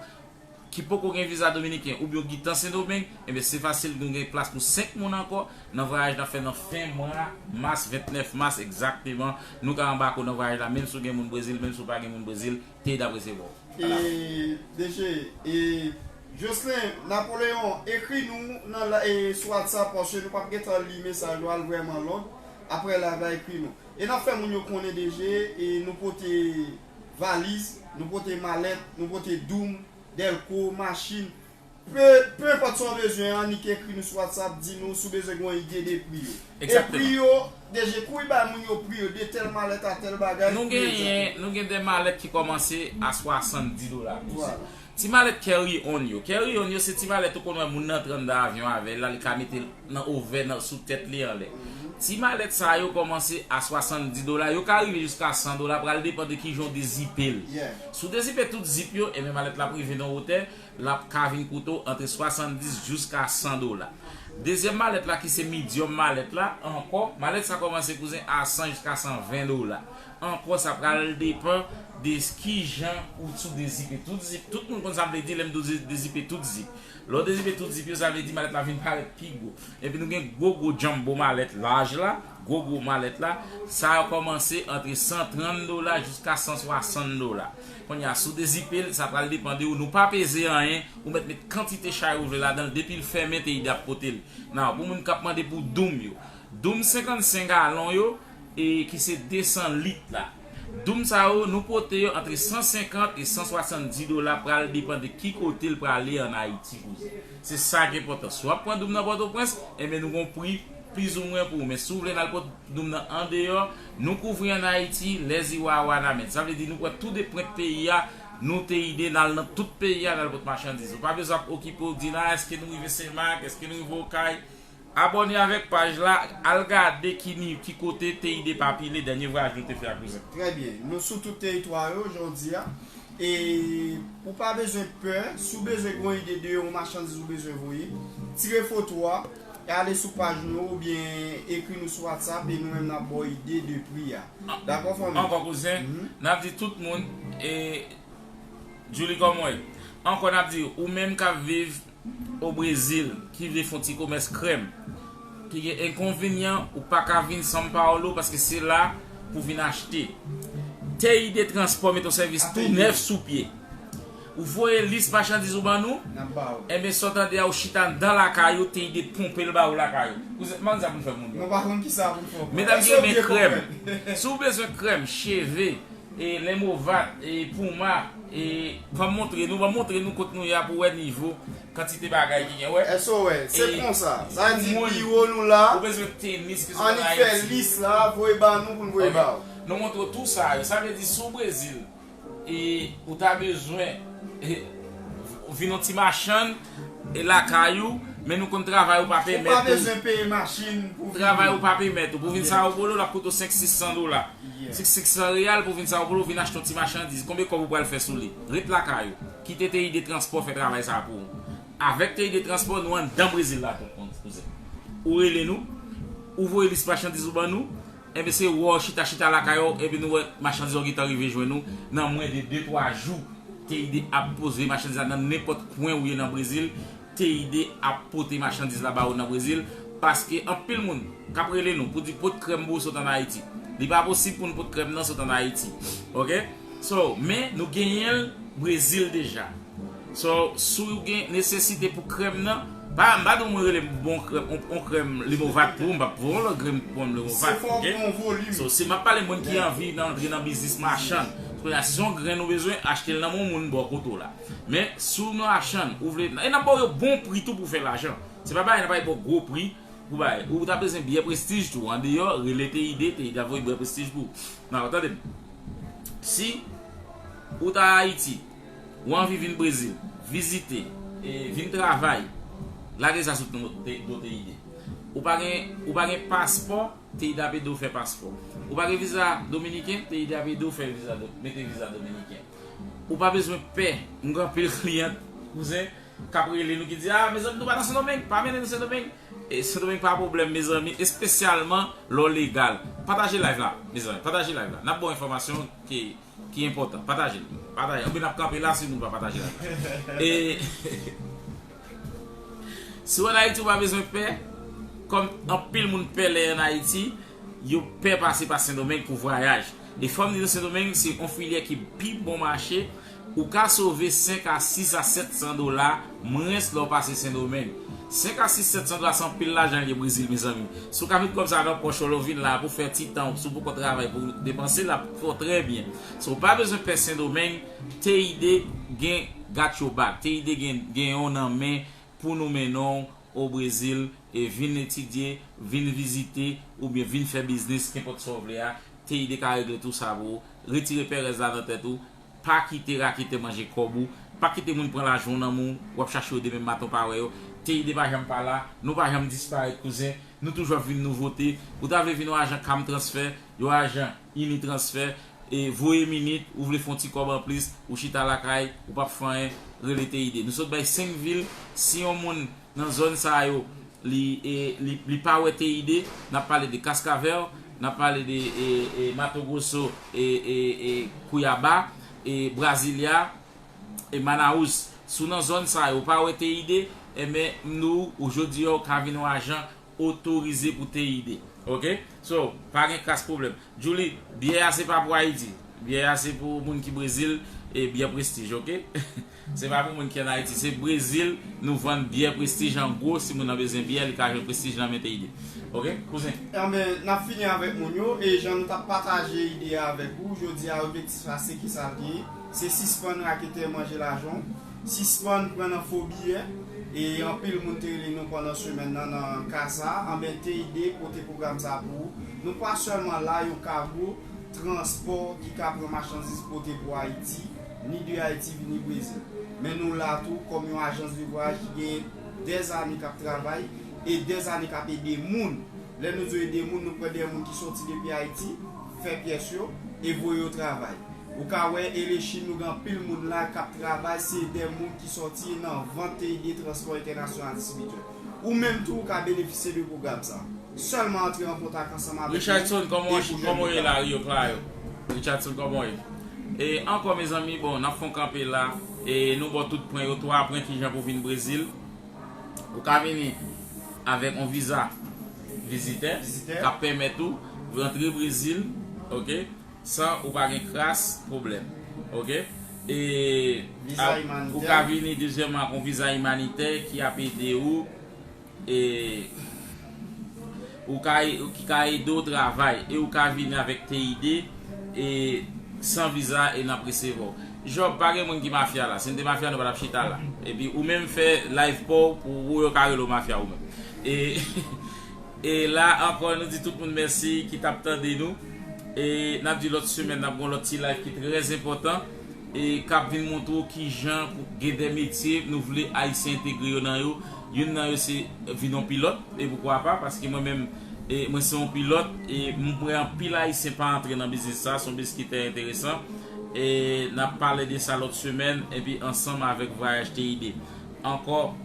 ki poko gen viza dominiken oubyen w gentan Sendomeng, enben se fasil, nou gen plas pou senk moun ankò nan vwayaj n ap fè nan fen mwa mas, vennèf mas egzakteman. Nou ka anbake w nan vwayaj la, menm si w gen moun Brezil, menm si w pa gen moun Brezil, Teide ap resevwa w. E, D J, e, Jocelyn, Napoleon, ekri nou nan la, e, sou WhatsApp, paske nou p ap gentan li mesaj ou a, l vrèman long. Apre live la, ekri nou. E n ap fè moun yo konnen, D J, e, nou pote valiz, nou pote malèt, nou pote doum, dèlko, machin. Pe, pe enpòt sa w bezwen an, nik ekri nou sou WhatsApp, di nou si w bezwen gen yon ide de pri yo. E pri yo, D J, kouri bay moun yo pri yo, de tèl malèt a tèl bagay. Nou genyen, nou gen de malèt ki kòmanse a swasanndis dola. Vwala. Ti malèt carry on yo. Carry on yo se ti malèt ou konn wè moun nan antre anndan avyon avè l la, li ka mete l nan ovè nan, sou tèt li anlè. Ti malèt sa yo kòmanse a swasanndis dola, yo ka rive jiska san dola, pral depann de kijan w dezipe l. Si w dezipe tout zip yo, ebyen malèt la ap rive nan wotè, l ap ka vin koute w antre swasanndis jiska san dola. Dezyèm malèt la ki se medium malèt la, ankò, malèt sa kòmanse kouzen a san jiska san ven dola. Ankò, sa pral depann de kijan ou, si w dezipe tout zip. Tout moun konn sa m vle di lè m di w dezipe tout zip. Lè w dezipe tout zip yo, sa vle di malèt la vin parèt pi gwo. Epi nou gen gwo gwo jumbo malèt laj la, gwo gwo malèt la, sa yo kòmanse antre san trant dola jiska san swasann dola. Kounye a, si w dezipe l, sa pral depann de ou. Nou pa peze anyen, ou mèt met kantite chay ou vle ladan l, depi l fèmen, Teyide ap pote l. Nan, pou moun k ap mande pou doum yo. Doum senkannsenk galon yo, e ki se de san lit la. Doum sa yo, nou pote yo antre san senkant e san swasanndis dola, pral depann de ki kote l prale ann Ayiti, kouzen. Se sa ki enpòtan. Si w ap pran doum nan Pòtoprens, enben nou gon pri plizoumwen pou ou. Men si w vle n al pot doum nan andeyò, nou kouvri ann Ayiti, lèziwa a Wanament. Sa vle di nou pran tou de pwent peyi a, nou Teyide, n al nan tout peyi a, n al pot machandiz. Ou pa bezwen ap okipe w di la, èske nou rive Senmak, èske nou rive Okay? Abòne avèk paj la, al gade ki ni, ki kote Teyide pa pile dènye vwayaj nou te fè a, kouzen. Trè byen. Nou sou tout teritwa yo, jan w di a. E ou pa bezwen pè, si w bezwen gen yon ide de yon machandiz ou bezwen voye, tire foto a, e ale sou paj nou oubyen ekri nou sou WhatsApp e nou menm n ap ba w ide de pri a. Dakò, fanmi? Ankò, kouzen, n ap di tout moun, e, Julie, kòman w ye? Ankò, n ap di, ou menm k ap viv o Brezil, ki vle fè yon ti komès krèm, ki gen enkonvenyan, ou pa ka vin São Paulo, paske se la pou vin achte. Teyide Transpò mete yon sèvis tou nèf sou pye. Ou voye lis machandiz ou ban nou, enben, sa w tande a, ou chita anndan lakay ou, Teyide ponpe l ba ou lakay ou. Kouzen, m pa konn sa pou n fè moun yo. Mwen pa konn kisa pou n fè. Medam ki renmen krèm, si w bezwen krèm, cheve, e, lenmovat, e, pouma, e, ban m montre nou, ban m montre nou kot nou ye a pou wè nivo kantite bagay ki gen, wè. S O S, se konsa. Sa vle di, biwo nou la, ou bezwen tenis ki sot ann Ayiti. Annik fè lis la, voye ba nou pou n voye ba w. Nou montre w tou sa yo. Sa vle di, si w Brezil, e, ou ta bezwen, e, vin yon ti machann, e, lakay ou, men nou konn travay ou pa pèmèt ou. Ou pa bezwen peye machin pou vini. Travay ou pa pèmèt ou. Pou vin Sao Paulo, l ap koute w senk, sis san dola. Senk, senk san reyal pou vin Sao Paulo, vin achte yon ti machandiz. Konbyen kòb ou pral fè sou li? Ret lakay ou. Kite Teyide Transpò fè travay sa a pou ou. Avèk Teyide Transpò, nou anndan Brezil la, tout moun, kouzen. Ou rele nou, ou voye lis machandiz ou ban nou, enben se wè w chita, chita lakay ou, epi nou wè machandiz ou gentan rive jwenn ou nan mwen de de, twa jou. Teyide ap poze machandiz la nan nenpòt kwen ou ye nan Brezil. Teyide ap pote machandiz la ba ou nan Brezil, paske anpil moun k ap rele nou pou di pot krèm pou w sot ann Ayiti. Li pa posib pou n pot krèm nan sot ann Ayiti. Oke? So, men nou genyen l Brezil deja. So, si w gen nesesite pou krèm nan, pa, m pa di w mwen rele m bon krèm, on, on krèm Limovat pou ou, m p ap voye yon lòt grenn krèm Limovat, oke? So, si m ap pale moun ki anvi nan, antre nan biznis machann, kounye a, si se yon grenn ou bezwen, achte l nan men yon moun bò kote w la. Men, si w nan machann, ou vle, e n ap ba w yo bon pri tou pou fè lajan. Se pa bagay, n ap ba w gwo pri pou bay. Ou ta bezwen byè Prestij tou, andeyò, rele Teyide, Teyide ap voye byè Prestij pou ou. Nan, tande m. Si ou ta Ayiti, ou anvi vin Brezil, vizite, e vin travay, lage sa sou do Teyide. Ou pa gen, ou pa gen paspò, Teyide ap ede w fè paspò. Ou pa gen viza dominiken, Teyide ap ede w fè viza do-, mete viza dominiken. Ou pa bezwen pè. M gen anpil kliyan, kouzen, k ap rele nou ki di, "Ah, mezanmi, nou pa nan Sendomeng, pa mennen nou Sendomeng." E Sendomeng pa pwoblèm, mezanmi, espesyalman lè w legal. Pataje live la, mezanmi, pataje live la. N ap ba w enfòmasyon ki, ki enpòtan. Pataje l, pataje. Oubyen n ap kanpe la si moun pa pataje live la. E si w ann Ayiti, ou pa bezwen pè, kòm anpil moun pè lè y ann Ayiti, yo pè pase pa Sendomeng pou vwayaj. E fò m di nou, Sendomeng se yon filyè ki pi bon mache. Ou ka sove senk a sis a sèt san dola mwens lè w pase Sendomeng. Senk a sis, sèt san dola se anpil lajan l ye Brezil, mezanmi. Si w ka met kòb sa nan pòch ou lè w vin la pou fè ti tan, si w poko travay pou depanse, l ap fè w trè byen. So, w pa bezwen pè Sendomeng, Teyide gen got your back. Teyide gen, gen yon nan men pou nou mennen w o Brezil, e vin etidye, vin vizite, oubyen vin fè biznis, kenpòt sa w vle a, Teyide ka regle tou sa pou ou. Retire pèrèz la nan tèt ou, pa kite raketè manje kòb ou, Pa kite moun pran lajan w nan men w, w ap chache yo demen maten w pa wè yo. T I D pa janm pa la, nou pa janm disparèt kouzen, nou toujou ap vin nouvote. Ou ta vle vin yon ajan Cam Transfer, yon ajan Ini Transfer, e voye minit, ou vle fè yon ti kòb anplis, ou chita lakay, ou p ap fè anyen, rele T I D. Nou sot bay senk vil, si yon moun nan zòn sa yo, li, e, li, li pa wè T I D, n ap pale de Cascavel, n ap pale de e, e, Mato Grosso, e, e, e, Cuiabá, e, Brasilia, e, Manaus. Si w nan zòn sa yo, ou pa wè T I D, enben, nou, ou jodi a, ou ka vin yon ajan otorize pou T I D. Ok? So, pa gen kras pwoblèm. Julie, byè a se pa pou Ayiti. Byè a se pou moun ki Brezil e byè Prestige, ok? Se pa pou moun ki ann Ayiti. Se Brezil, nou vann byè Prestige an gwo. Si moun nan bezwen byè, li ka jwenn Prestige nan men T I D. Ok, kouzen? Enben, n ap fini avèk moun yo, e jan nou t ap pataje ide a avèk ou, jodi a, objektif la, se ki sa l ye? Se sispann raketè manje lajan w, sispann pran nan fo biyè, e anpil moun te rele nou pandan semèn nan nan ka sa, anben T I D pote pwogram sa pou ou. Nou pa sèlman la yon kago transpò ki ka pran machandiz pote pou Ayiti, ni de Ayiti vini Brezil. Men nou la tou kòm yon ajans de vwayaj ki gen dèzane k ap travay, e dèzane k ap ede moun. Lè nou di w ede moun, nou pran de moun ki soti depi Ayiti, fè pyès yo, e voye yo travay. Ou ka wè, e le Chin, nou gen anpil moun la k ap travay, se de moun ki soti nan vant T I D Transpò Entènasyonal Distribitè. Ou menm tou, ou ka benefisye de pwogram sa. Sèlman antre an kontak ansanm avèk nou. Richardson, kòman, kòman w ye la, Rio Claro? Richardson, kòman w ye? E ankò, mezanmi, bon, n ap fè yon kanpe la. E nou ba w tout pwen yo, twa pwen kijan pou vin Brezil. Ou ka vini avèk yon viza vizitè k ap pèmèt ou rantre Brezil, ok, san ou pa gen kras pwoblèm, ok? E ou ka vini dezyèmman ak yon viza imanitè ki ap ede ou, e ou ka, ki ka ede w travay, e ou ka vini avèk T I D, e san viza, e n ap resevwa w. Job, pa gen moun ki mafya la. Si n te mafya, nou pa t ap chita la. Epi ou menm fè live pa w pou ou yo ka rele w mafya ou menm. E, e la ankò, nou di tout moun mèsi ki t ap tande nou. E n ap di lòt semèn, n ap gen yon lòt ti live ki trè enpòtan. E k ap vin montre w kijan pou gen de metye nou vle Ayisyen entegre yo nan yo. Youn nan yo se vin yon pilòt, e poukwa pa, paske mwen menm, e mwen se yon pilòt, e m wè anpil Ayisyen pa antre nan biznis sa, se yon biznis ki trè enteresan. E n ap pale de sa lòt semèn, epi ansanm avèk Vwayaj T I D. Ankò,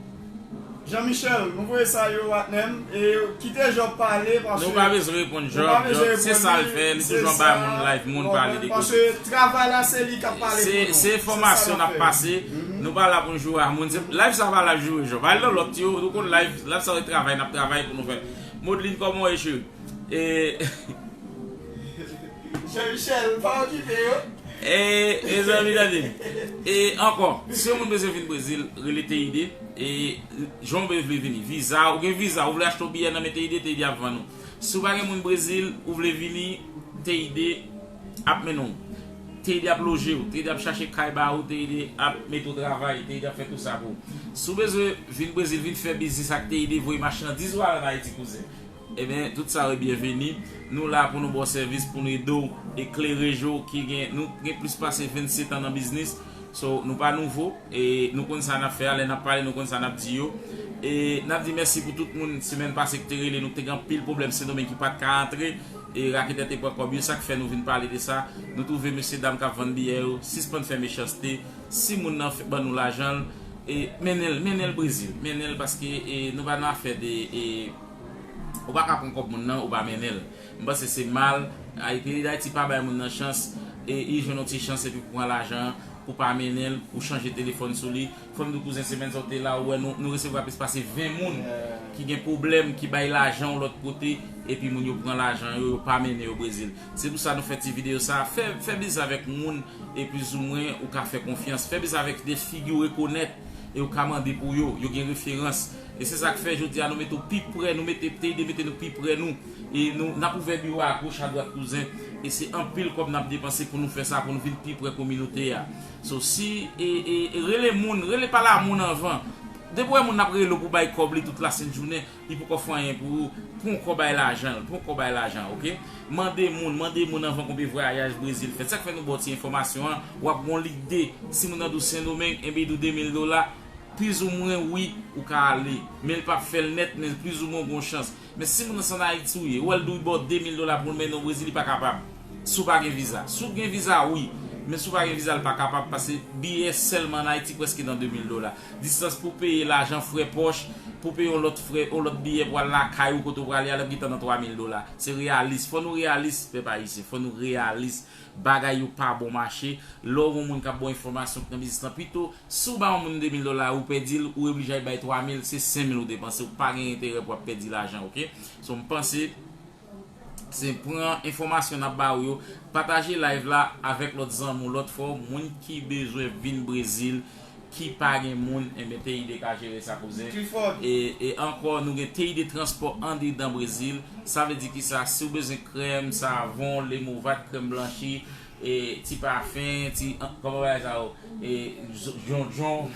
Jean Michel, nou voye sa yo, patnè m. E kite Job pale, paske nou pa bezwen reponn Job. Job, se sa l fè, li toujou anba moun live, moun pale de koze. Paske travay la, se li k ap pale pou nou. Se enfòmasyon n ap pase. Nou pa la pou n joure ak moun. Live sa pa live joure, Job. Al nan lòt yo, nou konn live, live sa se travay n ap travay pou nou fè. Modeline, kòman w ye, cheri? E Jean Michel, pa okipe yo. E, mezanmi, tande. E ankò, si yon moun bezwen vin Brezil, rele T I D. E jan w vle vini, viza, ou gen viza, ou vle achte yon biyè nan men T I D, T I D ap vann ou. Si w pa gen moun Brezil, ou vle vini, T I D ap mennen w. T I D ap loje w, T I D ap chache kay ba ou, T I D ap mete w travay, T I D ap fè tout sa pou ou. Si w bezwen vin Brezil, vin fè biznis ak T I D, voye machandiz ou al ann Ayiti, kouzen. Ebyen, tout sa yo byenveni. Nou la pou nou ba w sèvis, pou nou ede w eklere je w ki gen, nou gen plis pase vennsetan nan biznis. So, nou pa nouvo, e nou konn sa n ap fè a, lè n ap pale, nou konn sa n ap di yo. E n ap di mèsi pou tout moun, semèn pase ki te rele nou, te gen anpil pwoblèm Sendomeng ki pa t ka antre, e raketè te pran kòb yo, sa k fè nou vin pale de sa. Nou twouve mesye dam k ap vann biyè yo, sispann fè mechanste, si moun nan fè, ban nou lajan l, e mennen l, mennen l Brezil, mennen l paske, e nou pa nan afè de, e, ou pa ka pran kòb moun nan, ou pa mennen l. M panse se mal. Ay, peyi Dayiti pa bay moun nan chans, e li jwenn yon ti chans epi pou pran lajan an, pou pa mennen l, pou chanje telefòn sou li. Fò m di w, kouzen, semèn sa w te la, ou wè nou, nou resevwa plis pase ven moun ki gen pwoblèm, ki bay lajan yon lòt kote, epi moun yo pran lajan yo, yo pa mennen yo Brezil. Se pou sa nou fè ti videyo sa. Fè, fè biznis avèk moun e plizoumwen ou ka fè konfyans. Fè biznis avèk de figi w rekonèt e ou ka mande pou yo. Yo gen referans. E se sa k fè jodi a nou mete w pi pre, nou mete T I D mete nou pi pre nou. E nou, n ap ouvè biwo a goch, a dwat, kouzen. E se anpil kòb n ap depanse pou nou fè sa, pou nou vin pi pre kominote a. So, si, e, e, e rele moun, rele pale a moun anvan. Depi w wè moun ap rele w pou bay kòb li tout lasent jounen, li poko fè anyen pou ou, pran kò bay lajan l, pran kò bay lajan, oke? Mande moun, mande moun anvan konbyen vwayaj Brezil fèt. Sa k fè nou ba w ti enfòmasyon an, w ap gon lide. Si moun nan di w Sendomeng, enben li di w de mil dola, plizoumwen wi, ou ka ale. Men l p ap fè l nèt, men plizoumwen w gon chans. Men si moun nan se ann Ayiti w ye, ou wè l di w ba w de mil dola pou l mennen w Brezil, li pa kapab. Si w pa gen viza. Si w gen viza, wi. Men si w pa gen viza, l pa kapab, paske biyè sèlman ann Ayiti prèske nan de mil dola. Distans pou peye, lajan, frè pòch, pou peye yon lòt frè, yon lòt biyè pou al lakay ou kote w prale a, l ap gentan nan twa mil dola. Se reyalis. Fò nou reyalis, pèp ayisyen. Fò nou reyalis. Bagay yo pa bon mache. Lè w gen yon moun k ap ba w enfòmasyon k nan biznis lan, pito, si w ba yon moun de mil dola, ou pèdi l, ou oblije al bay twa mil, se senk mil ou depanse, ou pa gen enterè pou w ap pèdi lajan, oke? So, m panse, se pran enfòmasyon n ap ba ou yo, pataje live la avèk lòt zanmi w, lòt frè w, moun ki bezwen vin Brezil, ki pa gen moun, enben, Teyide ka jere sa, kouzen. Clifford. E, e ankò, nou gen Teyide Transpò andedan Brezil. Sa vle di kisa? Si w bezwen krèm, savon, lemovat, krèm blanchi, e, ti pafen, ti, an, kòman bagay sa yo? E, z-, djondjon,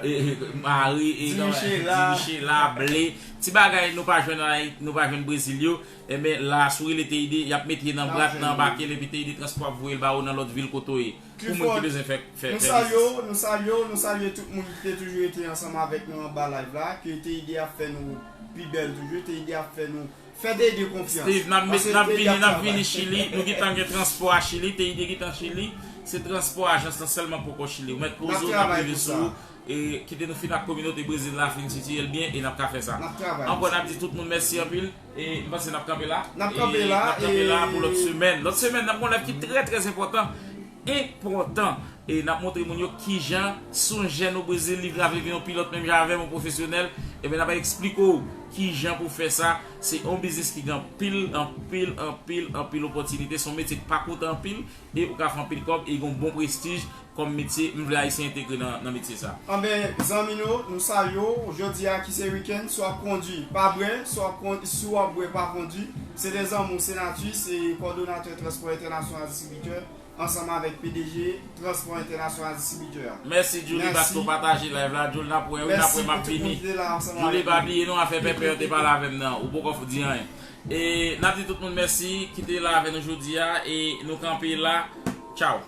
e, e, mari, e, Dimichela. Dimichela, ble. Ti bagay nou pa jwenn Ayiti, nou pa jwenn Brezil yo, enben, la, si w rele Teyide, y ap mete nan brat, nan anbake l, epi Teyide Transpò ap voye l ba ou nan lòt vil kote w ye. Pou moun ki bezwen fè, fè, nou fè salye w, nou salye w, nou salye tout moun ki te toujou rete ansanm avèk nou anba live la, ke Teyide ap fè nou pi bèl toujou, Teyide ap fè nou fè Teyide konfyans. Steve, n ap met, n ap vini, n ap vini Chili, nou gentan gen transpò a Chili, Teyide gentan Chili, se transpò ajans lan sèlman poko Chili. Ou mèt poze w, n ap rive sou ou, e kite nou fin ak kominote Brezil la, fin sitiye l byen, e n ap ka fè sa. N ap travay. Ankò, n ap di tout moun mèsi anpil, e m panse n ap kanpe la. N ap kanpe la, n ap kanpe la pou lòt semèn. Lòt semèn, n ap gon live ki trè, trè enpòtan. enpòtan. E n ap montre moun yo kijan, si yon jèn o Brezil, li vle vin yon pilòt menm jan avè m, yon pwofesyonèl, ebyen, n ap eksplike w kijan pou fè sa. Se yon biznis ki gen anpil, anpil, anpil, anpil opòtinite. Se yon metye ki pa koute anpil e ou ka fè anpil kòb e gen yon bon prestij kòm metye. M vle Ayisyen entegre nan, nan metye sa. Anben, zanmi nou, nou salye w. Jodi a ki se wikenn, si w ap kondwi, pa bwè, si w ap kon-, si w ap bwè, pa kondwi. Se de zanmi w, Senatus, se kòdonatè Transpò Entènasyonal Distribitè. Ansanm avèk P D G Transpò Entènasyonal Distribitè a. Mèsi, Julie, paske w pataje live la. Julie, n ap wè, wi, n ap wè, m ap vini. Julie, pa bliye non, afè pèpè yo te pale avè m nan. Ou poko di anyen. E n ap di tout moun mèsi ki te la avè nou jodi a. E nou kanpe la. Tchaw.